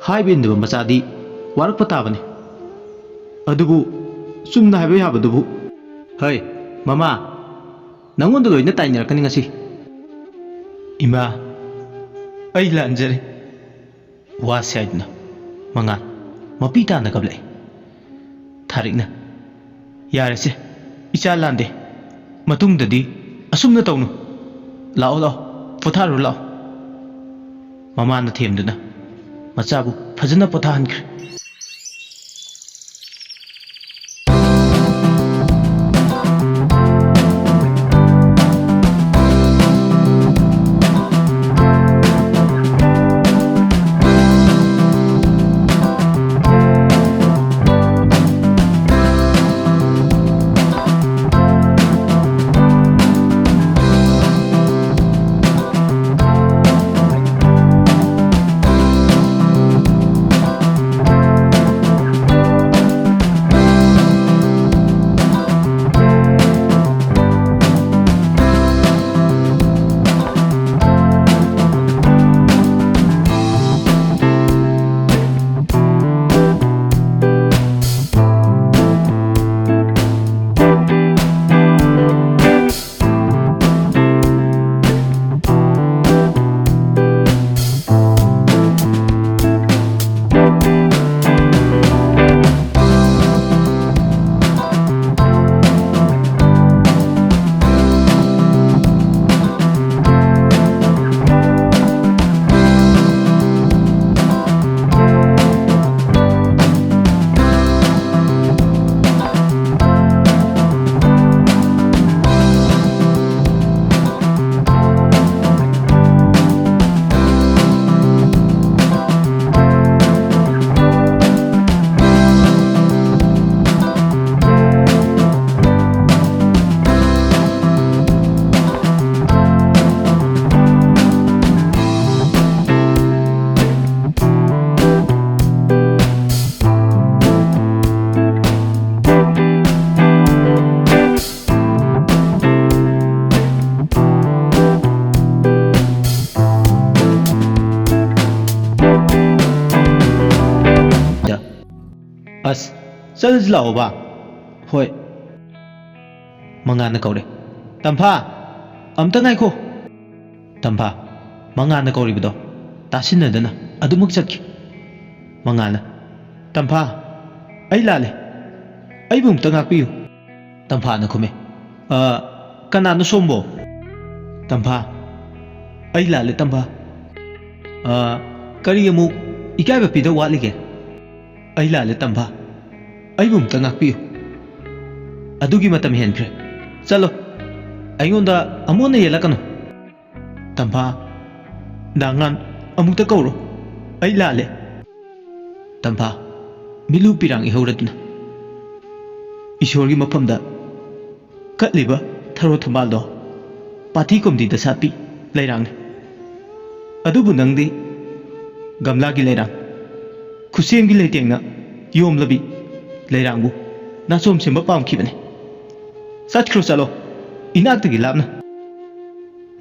ꯍꯥꯏꯕ ꯏꯟꯗꯕ ꯃꯆꯥꯗꯤ ꯋꯥꯔꯛꯄ ꯇꯥꯕꯅꯤ꯫ ꯑꯗꯨꯕꯨ ꯆꯨꯝꯅ ꯍꯥꯏꯕ ꯌꯥꯕꯗꯨꯕꯨ?" "ꯍꯩ, ꯃꯃꯥ, ꯅꯪꯉꯣꯟꯗ ꯂꯣꯏꯅ ꯇꯥꯏꯅꯔꯛꯀꯅꯤ ꯉꯁꯤ꯫" "ꯏꯃꯥ, ꯑꯩ ꯂꯥꯟꯖꯔꯦ꯫" ꯋꯥꯁꯦ ꯍꯥꯏꯗꯨꯅ ꯃꯉꯥꯜ ꯃꯄꯤ ꯇꯥꯅ ꯀꯞꯂꯛꯏ꯫ ꯊꯥꯔꯤꯛꯅ, "ꯌꯥꯔꯦꯁꯦ, ꯏꯆꯥ ꯂꯥꯟꯗꯦ꯫ ꯃꯇꯨꯡꯗꯗꯤ ꯑꯁꯨꯝꯅ ꯇꯧꯅꯨ꯫ ꯂꯥꯛꯑꯣ, ꯂꯥꯛꯑꯣ, ꯄꯣꯊꯥꯔꯨ ꯂꯥꯛꯑꯣ꯫" ꯃꯃꯥꯅ ꯊꯦꯝꯗꯨꯅ ꯃꯆꯥꯕꯨ ꯐꯖꯅ ꯄꯣꯊꯥꯍꯟꯈ꯭ꯔꯦ꯫ ꯑꯁ, ꯆꯠꯂꯁꯤ ꯂꯥꯛꯑꯣꯕ꯫ ꯍꯣꯏ꯫ ꯃꯉꯥꯜꯅ ꯀꯧꯔꯦ꯫ "ꯇꯝꯐꯥ, ꯑꯝꯇ ꯉꯥꯏꯈꯣ!" ꯇꯝꯐꯥ, ꯃꯉꯥꯜꯅ ꯀꯧꯔꯤꯕꯗꯣ ꯇꯥꯁꯤꯟꯅꯗꯅ ꯑꯗꯨꯃꯛ ꯆꯠꯈꯤ꯫ ꯃꯉꯥꯜꯅ, "ꯇꯝꯐꯥ, ꯑꯩ ꯂꯥꯜꯂꯦ꯫ ꯑꯩꯕꯨ ꯑꯃꯨꯛꯇ ꯉꯥꯛꯄꯤꯌꯨ꯫" ꯇꯝꯐꯥꯅ ꯈꯨꯝꯃꯦ, "ꯑ, ꯀꯅꯥꯅꯣ ꯁꯣꯝꯕꯣ?" ꯇꯝꯐꯥ, "ꯑꯩ ꯂꯥꯜꯂꯦ, ꯇꯝꯐꯥ꯫" "ꯑ, ꯀꯔꯤ ꯑꯃꯨꯛ ꯏꯀꯥꯏꯕ ꯄꯤꯗꯧ ꯋꯥꯠꯂꯤꯒꯦ?" "ꯑꯩ ꯂꯥꯜꯂꯦ, ꯇꯝꯐꯥ꯫ ꯑꯩꯕꯨ ꯑꯃꯨꯛꯇ ꯉꯥꯛꯄꯤꯌꯨ꯫ ꯑꯗꯨꯒꯤ ꯃꯇꯝ ꯍꯦꯟꯈ꯭ꯔꯦ꯫ ꯆꯠꯂꯣ꯫ ꯑꯩꯉꯣꯟꯗ ꯑꯃꯨꯛ ꯍꯟꯅ ꯌꯦꯠꯂꯛꯀꯅꯨ꯫" ꯇꯝꯐꯥ, "ꯗꯥ ꯉꯥꯟ, ꯑꯃꯨꯛꯇ ꯀꯧꯔꯣ꯫ ꯑꯩ ꯂꯥꯜꯂꯦ꯫" ꯇꯝꯐꯥ, ꯃꯤꯠꯂꯨ ꯄꯤꯔꯥꯡ ꯏꯍꯧꯔꯗꯨꯅ ꯏꯁꯣꯔꯒꯤ ꯃꯐꯝꯗ ꯀꯠꯂꯤꯕ ꯊꯔꯣ ꯊꯝꯕꯥꯜꯗꯣ ꯄꯥꯊꯤ ꯀꯨꯝꯗꯤꯗ ꯁꯥꯠꯄꯤ ꯂꯩꯔꯥꯡꯅꯤ꯫ ꯑꯗꯨꯕꯨ ꯅꯪꯗꯤ ꯒꯝꯂꯥꯒꯤ ꯂꯩꯔꯥꯡ, ꯈꯨꯠꯁꯦꯝꯒꯤ ꯂꯩꯇꯦꯡꯅ ꯌꯣꯝꯂꯕꯤ ꯂꯩꯔꯥꯡꯕꯨ ꯅꯥꯆꯣꯝ ꯁꯦꯝꯕ ꯄꯥꯝꯈꯤꯕꯅꯤ꯫ ꯆꯠꯈ꯭ꯔꯣ, ꯆꯠꯂꯣ, ꯏꯅꯥꯛꯇꯒꯤ ꯂꯥꯞꯅ꯫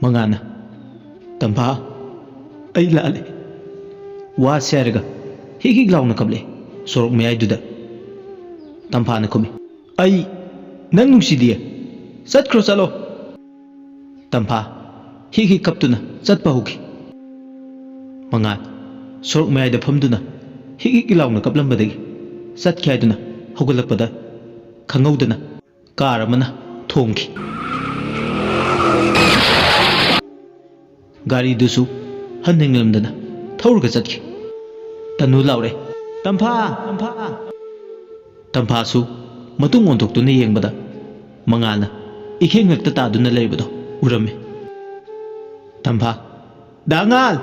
ꯃꯉꯥꯜꯅ, "ꯇꯝꯐꯥ, ꯑꯩ ꯂꯥꯜꯂꯦ꯫" ꯋꯥꯁꯦ ꯍꯥꯏꯔꯒ ꯍꯤꯛ ꯍꯤꯛ ꯂꯥꯎꯅ ꯀꯞꯂꯛꯑꯦ ꯁꯣꯔꯣꯛ ꯃꯌꯥꯏꯗꯨꯗ꯫ ꯇꯝꯐꯥꯅ ꯈꯨꯝꯃꯤ, "ꯑꯩ ꯅꯪ ꯅꯨꯡꯁꯤꯗꯤꯌꯦ꯫ ꯆꯠꯈ꯭ꯔꯣ, ꯆꯠꯂꯣ꯫" ꯇꯝꯐꯥ ꯍꯤꯛ ꯍꯤꯛ ꯀꯞꯇꯨꯅ ꯆꯠꯄ ꯍꯧꯈꯤ꯫ ꯃꯉꯥꯜ ꯁꯣꯔꯣꯛ ꯃꯌꯥꯏꯗ ꯐꯝꯗꯨꯅ ꯍꯤꯛ ꯍꯤꯛ ꯂꯥꯎꯅ ꯀꯞꯂꯝꯕꯗꯒꯤ ꯆꯠꯈꯤ ꯍꯥꯏꯗꯨꯅ ꯍꯧꯒꯠꯂꯛꯄꯗ ꯈꯪꯍꯧꯗꯅ ꯀꯥꯔ ꯑꯃꯅ ꯊꯣꯝꯈꯤ꯫ ꯒꯥꯔꯤꯗꯨꯁꯨ ꯍꯟꯅ ꯌꯦꯡꯂꯝꯗꯅ ꯊꯧꯔꯒ ꯆꯠꯈꯤ꯫ ꯇꯅꯨ ꯂꯥꯎꯔꯦ, "ꯇꯝꯐꯥ! ꯇꯝꯐꯥ!" ꯇꯝꯐꯥꯁꯨ ꯃꯇꯨꯡ ꯑꯣꯟꯊꯣꯛꯇꯨꯅ ꯌꯦꯡꯕꯗ ꯃꯉꯥꯜꯅ ꯏꯈꯦꯡ ꯉꯛꯇ ꯇꯥꯗꯨꯅ ꯂꯩꯕꯗꯣ ꯎꯔꯝꯃꯤ꯫ ꯇꯝꯐꯥ, "ꯗꯥ ꯉꯥꯜ!"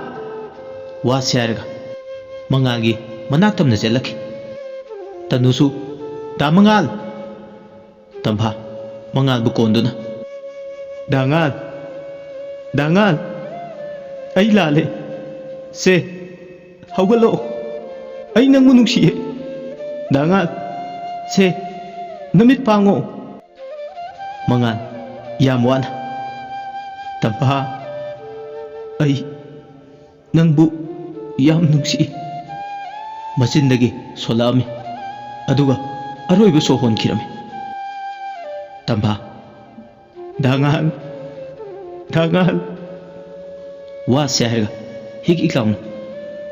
ꯋꯥꯁꯦ ꯍꯥꯏꯔꯒ ꯃꯉꯥꯜꯒꯤ ꯃꯅꯥꯛ ꯇꯝꯅ ꯆꯦꯜꯂꯛꯈꯤ꯫ ꯇꯅꯨꯁꯨ, "ꯗꯥ ꯃꯉꯥꯜ!" ꯇꯝꯐꯥ ꯃꯉꯥꯜꯕꯨ ꯀꯣꯟꯗꯨꯅ, "ꯗꯥ ꯉꯥꯜ! ꯗꯥ ꯉꯥꯜ! ꯑꯩ ꯂꯥꯜꯂꯦ꯫ ꯁꯦ, ꯍꯧꯒꯠꯂꯛꯑꯣ꯫ ꯑꯩ ꯅꯪꯕꯨ ꯅꯨꯡꯁꯤꯌꯦ꯫ ꯗꯥ ꯉꯥꯜ, ꯁꯦ, ꯅꯃꯤꯠ ꯄꯥꯡꯉꯣ꯫" ꯃꯉꯥꯜ ꯌꯥꯝ ꯋꯥꯅ, "ꯇꯝꯐꯥ, ꯑꯩ ꯅꯪꯕꯨ ꯌꯥꯝ ꯅꯨꯡꯁꯤ꯫" ꯃꯆꯤꯟꯗꯒꯤ ꯁꯣꯜꯂꯛꯑꯝꯃꯤ꯫ ꯑꯗꯨꯒ ꯑꯔꯣꯏꯕ ꯁꯣꯔ ꯍꯣꯟꯈꯤꯔꯝꯃꯤ꯫ ꯇꯝꯐꯥ, "ꯗꯥꯉꯥꯟ, ꯗꯥꯉꯥꯟ!" ꯋꯥꯁꯦ ꯍꯥꯏꯔꯒ ꯍꯤꯛ ꯍꯤꯛ ꯂꯥꯎꯅ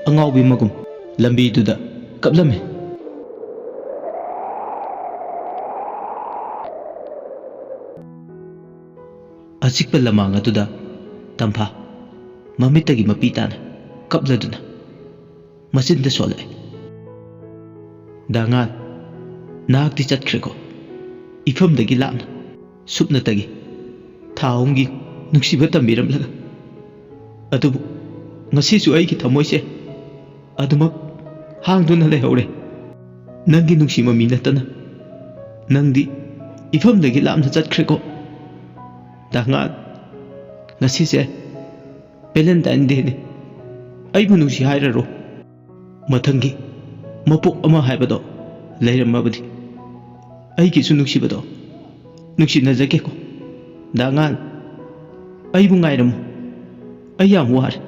ꯑꯉꯥꯎꯕꯤ ꯑꯃꯒꯨꯝ ꯂꯝꯕꯤꯗꯨꯗ ꯀꯞꯂꯝꯃꯤ꯫ ꯑꯆꯤꯛꯄ ꯂꯃꯥꯡ ꯑꯗꯨꯗ ꯇꯝꯐꯥ ꯃꯃꯤꯠꯇꯒꯤ ꯃꯄꯤ ꯇꯥꯅ ꯀꯞꯂꯗꯨꯅ ꯃꯆꯤꯟꯗ ꯁꯣꯜꯂꯛꯑꯦ꯫ "ꯗꯥꯉꯥꯟ, ꯅꯍꯥꯛꯇꯤ ꯆꯠꯈ꯭ꯔꯦꯀꯣ, ꯏꯐꯝꯗꯒꯤ ꯂꯥꯞꯅ, ꯁꯨꯞꯅꯇꯒꯤ ꯊꯥ ꯑꯍꯨꯝꯒꯤ ꯅꯨꯡꯁꯤꯕ ꯇꯝꯕꯤꯔꯝꯂꯒ꯫ ꯑꯗꯨꯕꯨ ꯉꯁꯤꯁꯨ ꯑꯩꯒꯤ ꯊꯃꯣꯏꯁꯦ ꯑꯗꯨꯃꯛ ꯍꯥꯡꯗꯨꯅ ꯂꯩꯍꯧꯔꯦ꯫ ꯅꯪꯒꯤ ꯅꯨꯡꯁꯤ ꯃꯃꯤ ꯅꯠꯇꯅ ꯅꯪꯗꯤ ꯏꯐꯝꯗꯒꯤ ꯂꯥꯞꯅ ꯆꯠꯈ꯭ꯔꯦꯀꯣ꯫ ꯗꯥꯉꯥꯟ, ꯉꯁꯤꯁꯦ Valentine Day ꯅꯤ꯫ ꯑꯩꯕꯨ ꯅꯨꯡꯁꯤ ꯍꯥꯏꯔꯔꯣ꯫ ꯃꯊꯪꯒꯤ ꯃꯄꯣꯛ ꯑꯃ ꯍꯥꯏꯕꯗꯣ ꯂꯩꯔꯝꯃꯕꯗꯤ ꯑꯩꯒꯤꯁꯨ ꯅꯨꯡꯁꯤꯕꯗꯣ ꯅꯨꯡꯁꯤꯅꯖꯒꯦꯀꯣ꯫ ꯗꯥꯉꯥꯟ, ꯑꯩꯕꯨ ꯉꯥꯏꯔꯝꯃꯨ꯫ ꯑꯩ ꯌꯥꯝ ꯋꯥꯔꯦ꯫"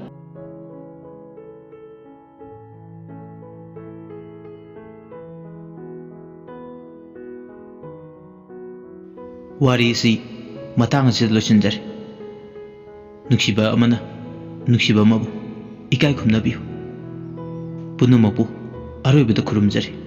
ꯋꯥꯔꯤ ꯑꯁꯤ ꯃꯇꯥꯡ ꯑꯁꯤꯗ ꯂꯣꯏꯁꯤꯟꯖꯔꯦ꯫ ꯅꯨꯡꯁꯤꯕ ꯑꯃꯅ ꯅꯨꯡꯁꯤꯕ ꯑꯃꯕꯨ ꯏꯀꯥꯏ ꯈꯨꯝꯅꯕꯤꯌꯨ꯫ ꯄꯨꯝꯅꯃꯛꯄꯨ ꯑꯔꯣꯏꯕꯗ ꯈꯨꯔꯨꯝꯖꯔꯤ꯫